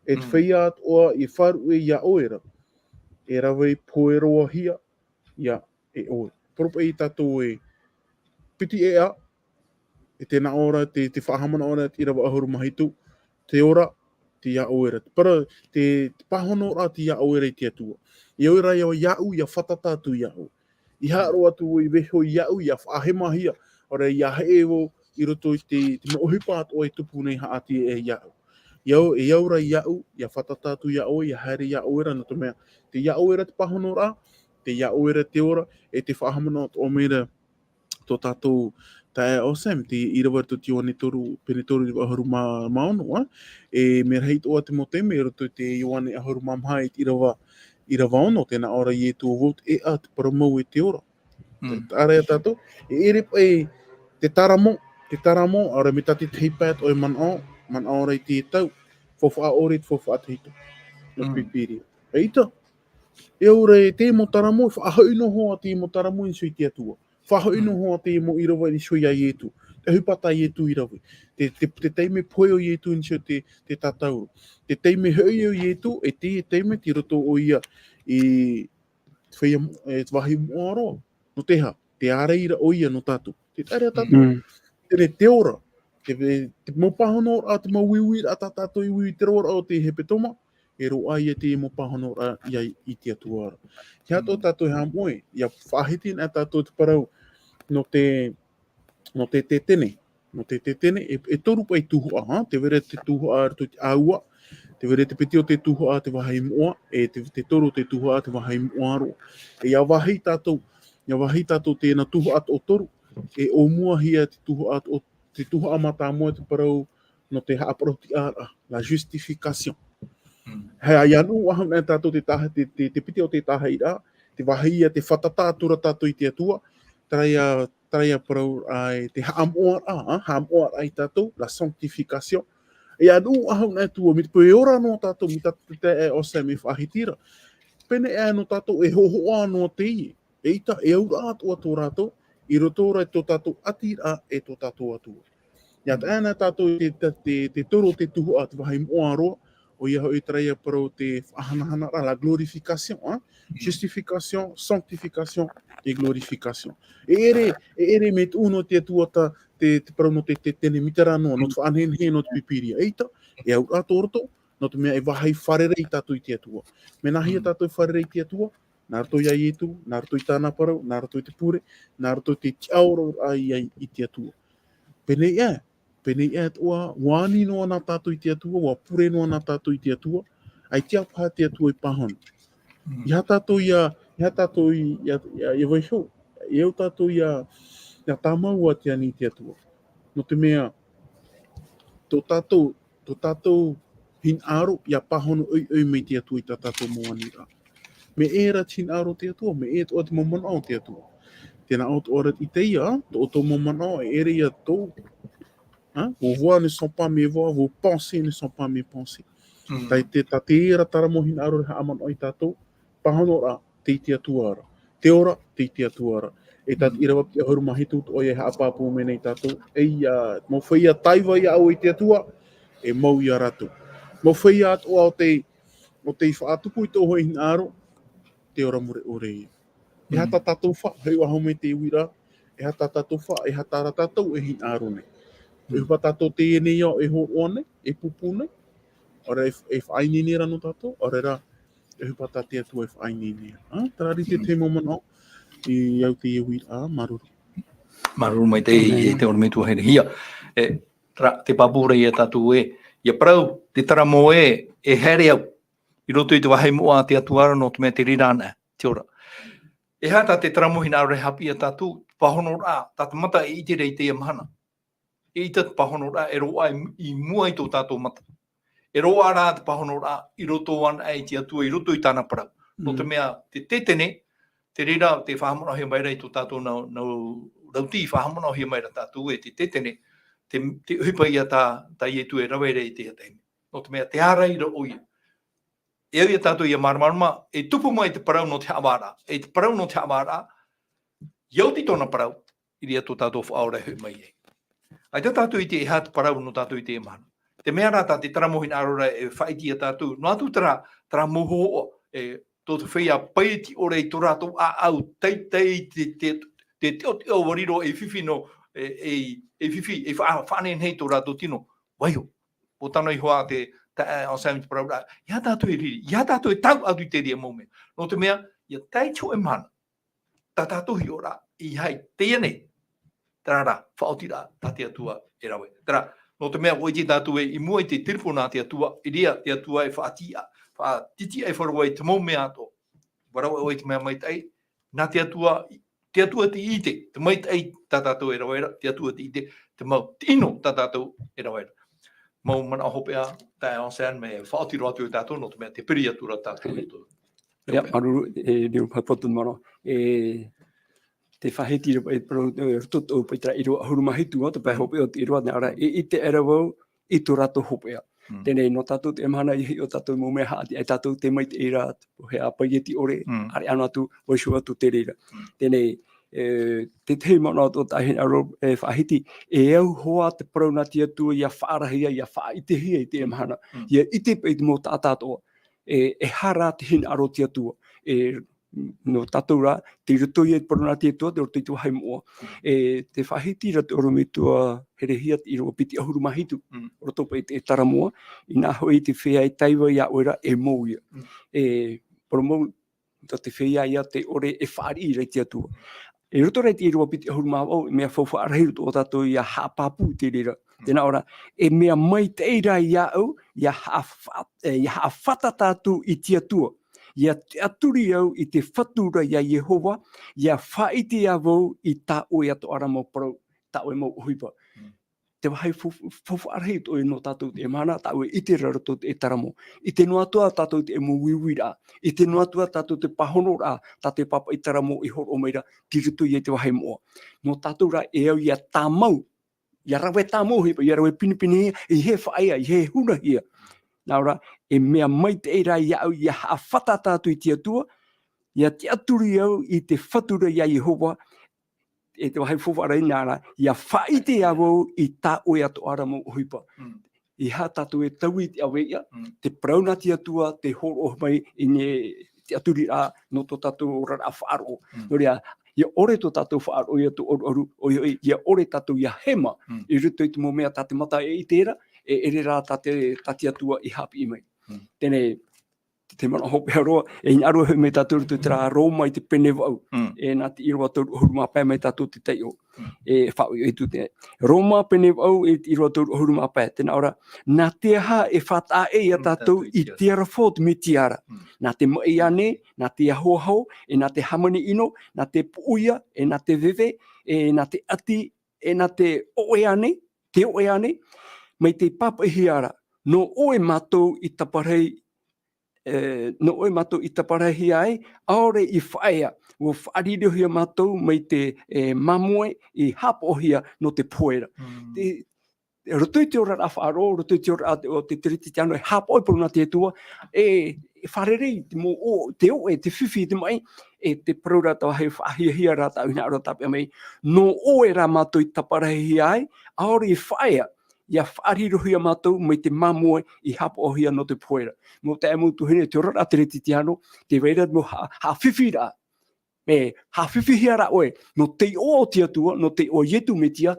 E te feiā atoʻa i faʻaruʻe iā ʻoe ra, e rave pohe roa hia, ʻia e ʻoe. Parau paʻi tātou e piti ʻēʻa, e tē nā ʻō ra te, te faʻahaʻamanaʻo ra te ʻīrava ʻahuru mā hitu, te ora, tei iā ʻoe ra. Te parau, te, te pāhonoraʻa tei iā ʻoe ra i te Atua. E ʻoe ra iāʻu, ʻia fātata atu iāʻu. ʻIa haʻaroʻo atu vau i vaiiho iāʻu, ʻia faʻahemahia, ʻaore rā ʻia heʻe vau i roto i te, te mau ʻohipa atoʻa e tupu nei haʻati e iāʻu. E au, e au ra iāʻu, ʻia fātata atu iā ʻoe, ʻia haere iā ʻoe ra, nō te mea, tei iā ʻoe ra te pāhonoraʻa, tei iā ʻoe ra te ora, e te faʻahaʻamanaʻo atoʻa mai ra tō tātou taeaʻe Sam, te ʻīrava i roto i te Ioane toru, pene toru ʻīrava ʻahuru mā, mā ono, ā? E mea rahi atoʻa te mau taime i roto i te Ioane ʻahuru mā maha i te ʻīrava, ʻīrava ono, tē nā ʻō ra Ietu, ʻo vau te ʻēʻa, te parau mau e te ora. Tē, tē ʻite ra tātou, e ʻere paʻi te taramo, te taramo, ʻaore rā mai tā te tahi pae atoʻa e manaʻo, manaʻo ra i te tau, faufaʻa ʻore, te faufaʻa tahito. Nō te pīpīria. ʻAita, e au ra e te mau taramo, e faʻahoʻi noa hoʻi te mau taramo i niʻa i te Atua. Faʻahoʻi noa hoʻi te mau ʻīrava i niʻa iā Ietu. Te ʻohipa tā Ietu i rave. Te, te, te taime pohe o Ietu i niʻa i te, te tātauro. Te taime hoʻi o Ietu, e te taime tei roto ʻoia i te feiā, e te vāhi moʻa roa. Nō te aha, tē ārai ra ʻoia nō tātou. Tē ārai ra tātou. Teie te ora. Te, te mau pāhonoraʻa, te mau uiuiraʻa tā tātou i uiui i te roaraʻa o te hepetoma, e roaʻa ïa te mau pāhonoraʻa ia i te Atua ra. E aha tō tātou haʻamoʻe, ʻia faʻahiti na tātou te parau nō te, nō te Tetene. Nō te Tetene, e, e toru paʻi tuhaʻa, ha? Tē vai ra te tuhaʻa i roto i te ʻāua, tē vai ra te piti o te tuhaʻa te vāhi moʻa, e te, te toru o te tuhaʻa te vāhi moʻa roa. E ʻia vāhi tātou, ʻia vāhi tātou tēnā tuhaʻa toʻotoru, e ʻōmuahia te tuhaʻa toʻo-, te tuhaʻa mātāmua te parau nō te haʻaparau-tiʻaraʻa, la justification. He ʻia nuʻu ʻahau nei tātou te taha, te, te, te piti o te tāhaʻiraʻa, te vāhi ia te fātata atu ra tātou i te Atua, terā ia, terā ia parau, ā, e te haʻamoʻaraʻa, ā, haʻamoʻaraʻa ia tātou, la sanctification. ʻIa nuʻu ʻahau nei atu, mai te peu e ora noa tātou, mai tā te, te, e, ʻo Sam e faʻahiti ra. Pēnei ā nō tātou e hōhoʻa noa teie. ʻEita, e auraʻa atoʻa tō rātou, i roto rā i tō tātou ʻatiraʻa e tō tātou Atua. ʻIa tae ana tātou i te, te, te, te toru o te tuhaʻa, te vāhi moʻa roa, ʻoia hoʻi terā ia parau te faʻahanahanaraʻa, la glorification, ā? Justification, sanctification et glorification. E ʻere, e ʻere mea tuʻu nō te Atua tā, te, te parau nō te, te, te Tēnētārā noa, nō te faʻanehenehe nō te Pīpīria. ʻEita, e auraʻa tō roto, nō te mea e vāhi fārerei tātou i te Atua. Mea nāhea tātou e fārerei i te Atua, nā roto ia Ietu, nā roto i tāna parau, nā roto i te pure, nā roto i te tiʻaororaʻa i, i te Atua. Pēnei ā, pēnei ā atoʻa, ʻua ani noa na tātou i te Atua, ʻua pure noa na tātou i te Atua, ʻaita paha te Atua i pāhono. ʻEiaha tātou ʻia, ʻeiaha tātou ʻia, ʻia, ʻia vaiiho, e au tātou ʻia, ʻia tāmau ā te ani i te Atua. Nō te mea, tō tātou, tō tātou hinaʻaro, ʻia pāhono ʻoiʻoi mai te Atua i tā tātou mau aniraʻa. Mea ʻē rā te hinaʻaro o te Atua, mea ʻē atoʻa te mau manaʻo o te Atua. Tē nā ʻō atoʻa ra i teie, tō, tō mau manaʻo, e ʻere ia tō. Ā? Vos voies ne sont pas mes voies, vos pensées ne sont pas mes pensées. Tā te, tā terā terā mau hinaʻaro e haʻamanaʻo ia tātou, pāhonoraʻa, tei te Atua ra. Te ora, tei te Atua ra. E tā te ʻīrava piti ʻahuru mā hitu atoʻa ïa e haʻapāpū mai nei ia tātou. ʻEiaha, mau feiā taiva ia ʻoe i te Atua, e mau ia rātou. Mau feiā atoʻa ʻo tē, ʻo tē faʻatupu i tō ʻoe hinaʻaro, te ora mure ʻore ïa. ʻEiaha tā tātou faʻa, hei ʻahu mai te uiraʻa, ʻeiaha tā tātou faʻa, ʻeiaha terā tātou e hinaʻaro nei. ʻOhipa tātou teie nei ā, e hōroʻa nei, e pūpū nei, ʻaore e, e faʻaineine ra nō tātou, ʻaore rā, ʻohipa tā te Atua e faʻaineine ra. Ā, terā rā te, te mau manaʻo, i au teie uiraʻa, māuruuru. Māuruuru maitaʻi, e te ʻorometua Herehia. E, terā, tē pāpū ra ia tātou ē, ʻia parau, te taramo ē, e haere au. I roto i te vāhi moʻa a te Atua ra nō te mea te reira anaʻe, te ora. ʻEiaha tā te taramo hinaʻaro e haʻapiʻi ia tātou, pāhonoraʻa, tā te mata e ʻite ra i teie mahana. E ʻita te pāhonoraʻa, e roaʻa i, i mua i tō tātou mata. E roaʻa rā te pāhonoraʻa, i roto anaʻe i te Atua, i roto i tāna parau. Nō te mea, te tētene, te reira, tē faʻahaʻamanaʻohia mai ra i tō tātou nau, nau rauti, faʻahaʻamanaʻohia mai ra tātou ē te tētene, te, te ʻohipa ïa tā, tā Ietu e rave ra i teie taime. Nō te mea, tē ārai ra ʻoia. E au ia tātou ʻia māramarama, e tupu mai te parau nō te haʻavāraʻa. E te parau nō te haʻavāraʻa, ʻia oti tōna parau, i reira tō tātou Faʻaora e hoʻi mai ai. ʻAita tātou i ʻite e aha te parau nō tātou i teie mahana. Te mea rā tā te taramo hinaʻaro ra e faʻaʻite ia tātou, noa atu terā, terā mau hōhoʻa, e, tō te feiā paieti ʻore i tō rātou ʻāʻau, teitei te, te, te teʻoteʻo ʻua riro ei fifi nō, e, ei, ei fifi, e faʻa-, faʻanehenehe i tō rātou tino. Vaiiho. ʻUa tano iho ā te, tā, ā, Sam i te parau ra, ʻeiaha tātou e riri, ʻeiaha tātou e tae atu i terā mau mea. Nō te mea, ʻia tae i te hōʻē mahana, tā tātou hiʻoraʻa, ʻeiaha i teie nei, terā rā, faʻaotiraʻa, tā te Atua e rave. Terā, nō te mea, ʻua ʻite tātou ē, i mua i te telefona a te Atua, i reira te Atua e faʻatiʻa, faʻatitiʻa e faʻaroʻo i te mau mea atoʻa. ʻUa rave ʻoe i te mea maitaʻi, nā te Atua, te Atua tei ʻite, te maitaʻi tā tātou e rave ra, te Atua tei ʻite, te mau tino tā tātou e rave ra. Mau manaʻo hopeʻa, taeaʻe Sam, mea faʻaoti roa atu ia tātou, nō te mea tē piri atu ra tātou i tō. ʻIa, māuruuru, e, Neil, faʻapotopoto te manaʻo. E, tē faʻahiti ra, e, parau, e, roto tō paʻi terā ʻīrava ʻahuru mā hitu, ā, te pae hopeʻa o te ʻīrava, nā reira, e, ʻite aʻera vau, i tō rātou hopeʻa. Teie nei, nō tātou teie mahana ʻia hiʻo tātou mau mea haʻati, ʻaita tātou te maitaʻi ra, he ā paieti ʻore, ʻāreʻa noa atu, vaiiho atu te reira. Teie nei, e, te tahi manaʻo tō tāʻu hinaʻaro, e, faʻahiti, e au hoʻi te parau nā te Atua ʻia faʻarahi ai, ʻia faʻaʻitehia i teie mahana. ʻIa ʻite paʻi te mau taʻata atoʻa, e, e aha rā te hinaʻaro o te Atua. E, nō tātou rā, tei roto ia i te parau nā te Atua, tei roto i te vāhi moʻa. E, tē faʻahiti ra te ʻorometua Herehia te ʻīrava piti ʻahuru mā hitu, roto paʻi i te taramo, ʻinaha hoʻi te feiā e taiva ia ʻoe ra, e mau ïa. E, parau mau, tā te feiā ïa tē ʻore e fāriʻi ra i te Atua. I roto rā i te ʻīrava piti ʻahuru mā vaʻu, mea faufaʻa rahi roto ʻo tātou ʻia haʻapāpū i te reira. Tē nā ʻō ra, e mea maitaʻi rā iāʻu, ʻia haʻafa-, e, ʻia haʻafātata atu i te Atua. ʻIa tiʻaturi au i te Fatu ra iā Iehova, ʻia faʻaʻite ā vau i tā ʻoe atoʻa ra mau parau, tā ʻoe mau ʻohipa. te vāhi fau-, faufaʻa rahi atoʻa nō tātou i teie mahana, tāʻu e ʻite ra roto i te taramo. ʻIte noa atu ā tātou i te mau uiuiraʻa. ʻIte noa atu ā tātou i te pāhonoraʻa, tā te pāpaʻi taramo i hōroʻa mai ra, tei roto ia i te vāhi moʻa. Nō tātou rā e au ʻia tāmau, ʻia rave tāmauhia, ʻia rave pinepinehia, ʻeiaha e faʻaea, ʻeiaha e hunahia. Nā ʻō ra, e mea maitaʻi rā iāʻu, ʻia haʻafātata atu i te Atua, ʻia tiʻaturi au i te fatu ra ia Iehova, e te vāhi faufaʻa rahi nā reira, ʻia faʻaʻite ā vau i tā ʻoe atoʻa ra mau ʻohipa. Mm. ʻEiaha tātou e taui i te ʻāvaʻe, Mm. te parau nā te Atua, tē hōroʻa mai i niʻa i te tiʻaturiraʻa nō tō tātou oraraʻa faʻaroʻo. Mm. Nō reira, ʻia ʻore tō tātou faʻaroʻo ʻia tō ʻaruʻaru, ʻoia hoʻi, ʻia ʻore tātou ʻia hema Mm. i roto i te mau mea tā te mata e ʻite ra, e ʻere rā tā te, tā te Atua i haʻapiʻi mai. Mm. Teie nei, te manaʻo hopeʻa roa, e hinaʻaro hoʻi mai tātou i roto i terā Roma i te pene vaʻu. Mm. E nā te ʻīrava toru ʻahuru mā pae mai tātou te taiʻo. Mm. E faʻaʻohipa atu te Roma pene vaʻu e te ʻīrava toru ʻahuru mā pae. Tē nā ʻō ra, nā te aha e faʻataʻa ʻē ia Mm, tātou tātou i i te te ara fā o te Metia ra. Mm. Nā te maʻi ānei, nā te ahoaho, e nā te hāmani ʻino, nā te puʻuia, e nā te veve, e nā te ʻati, e nā te ʻoʻe ānei, te ʻoʻe ānei, mai tei pāpaʻihia ra, nō ʻoe mātou i taparahi, e, nō ʻoe mātou i taparahihia ai, ʻaore i faʻaea, ʻua faʻarirohia mātou mai te, e, māmoe i haʻapaʻohia nō te pohe ra. Mm. Te, roto i te oraraʻa faʻaroʻo, roto i te oraraʻa o te, o te Teretitiano, e haʻapaʻo i te parau nā te Atua, e, e fārerei te mau ʻō, te ʻoʻe, te fifi, te maʻi, e te parau ra tāʻu e faʻahiahia ra tāʻu i hinaʻaro tāpeʻa mai, nō ʻoe rā mātou i taparahihia ai, ʻaore i faʻaea, ʻia faʻarirohia mātou mai te māmoe i haʻapaʻohia nō te pohe ra. Mau taeaʻe, mau tuahine, te oraraʻa Teretitiano, tē vai ra te mau ha-, haʻafifiraʻa. E, haʻafifihia rā ʻoe, nō te iʻoa o te Atua, nō te iʻoa o Ietu Metia,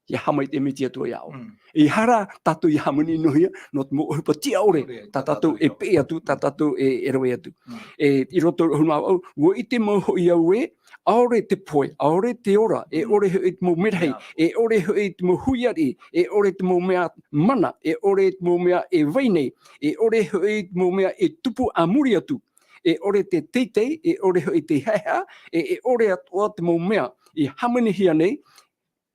ʻia haʻamaitaʻi mai te Atua iā ʻoe. Mm. ʻEiaha rā tātou ʻia hāmani ʻinohia, nō te mau ʻohipa tiʻa ʻore, Ore, tā tā tātou tātou e i peʻe atu, tā tātou e, e rave atu. Mm. E, i roto i te ʻahuru mā vaʻu, ʻua ʻite mau hoʻi au ē, ʻaore te pohe, ʻaore te ora, e Mm. ʻore hoʻi te mau merahi, Ia. e ʻore hoʻi te mau hui ariʻi, e ʻore te mau mea mana, e ʻore te mau mea e vai nei, e ʻore hoʻi te mau mea e tupu a muri atu, e ʻore te teitei, e ʻore hoʻi te haʻehaʻa, e, e ʻore atoʻa te mau mea i hāmanihia nei,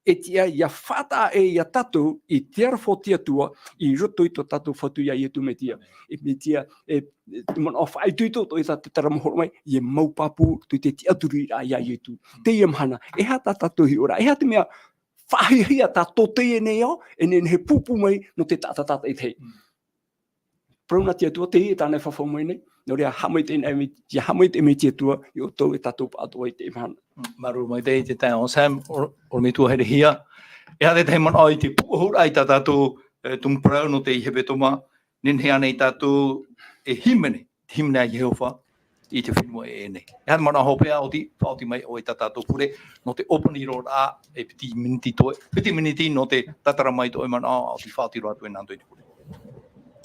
e tiʻa ʻia faʻataʻa ʻē ia tātou i te aroha o te Atua i roto i tō tātou Fatu iā Ietu Metia. E Metia, e, e te manaʻo faʻaitoito atoʻa i tā te taramo hōroʻa mai, ʻia mau pāpū, tō te tiʻaturiraʻa iā Ietu. Teie mahana, e aha tā tātou hiʻoraʻa, e aha te mea faʻahiahia tā tō teie nei ao, e nehenehe e pūpū mai nō te taʻata tātaʻitahi. Mm. Parau nā te Atua, teie tāna e fafau mai nei, nō reira haʻamaitaʻi mai, ʻia haʻamaitaʻi mai te Atua, iā ʻoutou e tātou pāʻatoʻa i teie mahana. Mm, māuruuru maitaʻi te taeaʻe Sam, ʻo-, ʻorometua herehia. E aha te tahi manaʻo i te pūʻohuraʻa i tā tātou, e, tumu parau nō te hepetoma, nehenehe ānei tātou e hīmene, te hīmene a Iehova, i te fenua ʻē nei. E aha te manaʻo hopeʻa ʻoti, faʻaoti mai ʻoe i tā tātou pure, nō te ʻōpani roa ra, e piti miniti toe, piti miniti nō te tātara mai tō ʻoe manaʻo, ʻoti faʻaoti roa atu e nā ʻoutou i te pure.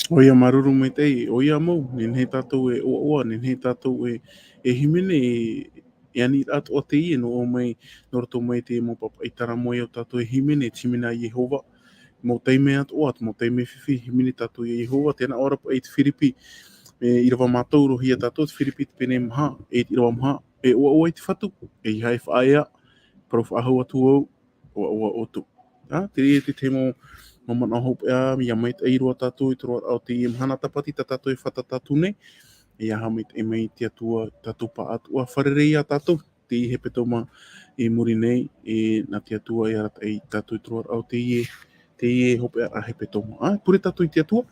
ʻOia, māuruuru maitaʻi, ʻoia mau, nehenehe tātou e ʻoaʻoa, nehenehe tātou e, e hīmene, e, e ani atoʻa teie, nō ʻō mai, nō roto mai te mau pāpaʻi taramo ē tātou e hīmene, te hīmene a Iehova, mau taime atoʻa, mau taime fifi, hīmene tātou iā Iehova, tē nā ʻō ra paʻi i te Firipi, e, ʻīrava mā toru roa ia tātou, te Firipi te pene maha, e te ʻīrava maha, e ʻoaʻoa i te Fatu, ʻeiaha e faʻaea, parau faʻahou atu vau, ʻoaʻoa ʻoutou. Ā, terā te tahi mau, mau manaʻo hopeʻa, ʻia maitaʻi roa tātou i te roaraʻa o teie mahana tāpati tā tātou e fātata atu nei, ʻeiaha e maitaʻi mai te Atua, tātou pāʻatoʻa, fārerei ia tātou, teie hepetoma i muri nei, e, nā te Atua e arataʻi ia tātou i te roaraʻa o teie, teie hopeʻa hepetoma. Ā, pure tātou i te Atua.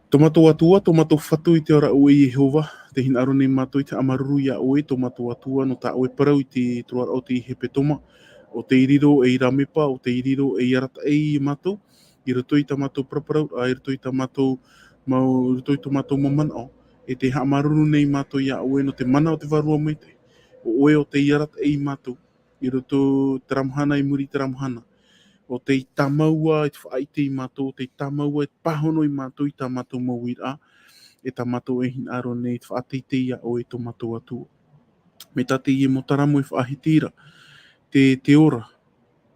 Tō mātou Atua, tō mātou Fatu i te ao ra ʻoe Iehova, tē hinaʻaro nei mātou i te haʻamāuruuru iā ʻoe, tō mātou Atua, nō tā ʻoe parau i te, te roaraʻa o teie hepetoma, ʻo tei riro ei rāmepa, ʻo tei riro ei arataʻi ia mātou, i roto i tā mātou paraparau, ā, i roto i tā mātou, mau, i roto i tō mātou mau manaʻo, e tē haʻamāuruuru nei mātou iā ʻoe nō te mana o te Vārua Maitaʻi, ʻo ʻoe ʻo tei arataʻi ia mātou, i roto terā mahana, i muri terā mahana, ʻo tei tāmau ā i te faʻaʻite ia mātou, ʻo tei tāmau ā i te pāhono ia mātou i tā mātou mau uiraʻa, e tā mātou e hinaʻaro nei i te faʻateitei iā ʻoe tō mātou Atua. Mai tā teie mau taramo e faʻahiti ra, te, te ora,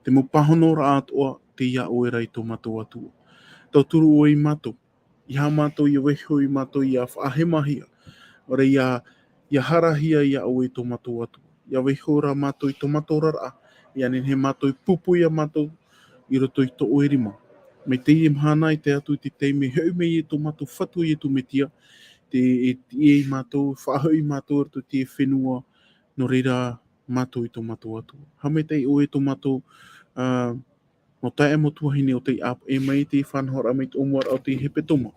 te mau pāhonoraʻa atoʻa, tei iā ʻoe ra e tō mātou Atua. Tauturu ʻoe ia mātou, ʻeiaha mātou ʻia vaiiho ia mātou ʻia faʻahemahia, ʻaore rā ʻia, ʻia harahia iā ʻoe tō mātou Atua. ʻIa vaiiho rā mātou i tō mātou oraraʻa, ʻia nehenehe mātou e pupu ia mātou, i roto i tō ʻoe rima. Mai teie mahana e tae atu i te taime e hoʻi mai ai tō mātou Fatu ʻo Iesu Mesia, te, e, e ʻia mātou, faʻahoʻi mātou i roto i te fenua, nō reira mātou i tō mātou Atua. Haʻamaitaʻi ʻoe i tō mātou, ā, mau taeaʻe mau tuahine ʻo tei ʻāpeʻe mai, tei faʻanahoraʻa mai i te ʻōmuaraʻa o te hepetoma.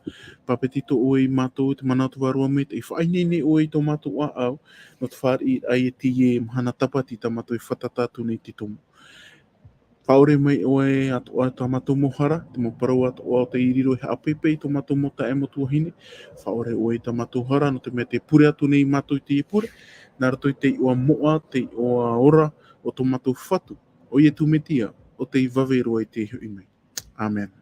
Pāpeti atoʻa ʻoe ia mātou, te mana o te Vārua Maitaʻi, faʻaineine ʻoe i tō mātou ʻāʻau, nō te fāriʻiraʻa i teie mahana Tāpati tā mātou e fātata atu nei i te tomo. Faʻaʻore mai ʻoe atoʻa tā mātou mau hara, te mau parau atoʻa ʻo tei riro ei haʻapeʻepeʻe i tō mātou mau taeaʻe mau tuahine. Faʻaʻore ʻoe i tā mātou hara, nō te mea tē pure atu nei mātou i teie pure, nā roto i te iʻoa moʻa, te iʻoa ora o tō mātou Fatu, ʻo Iesu Mesia, ʻo tei vave roa i te hoʻi mai. ʻĀmene.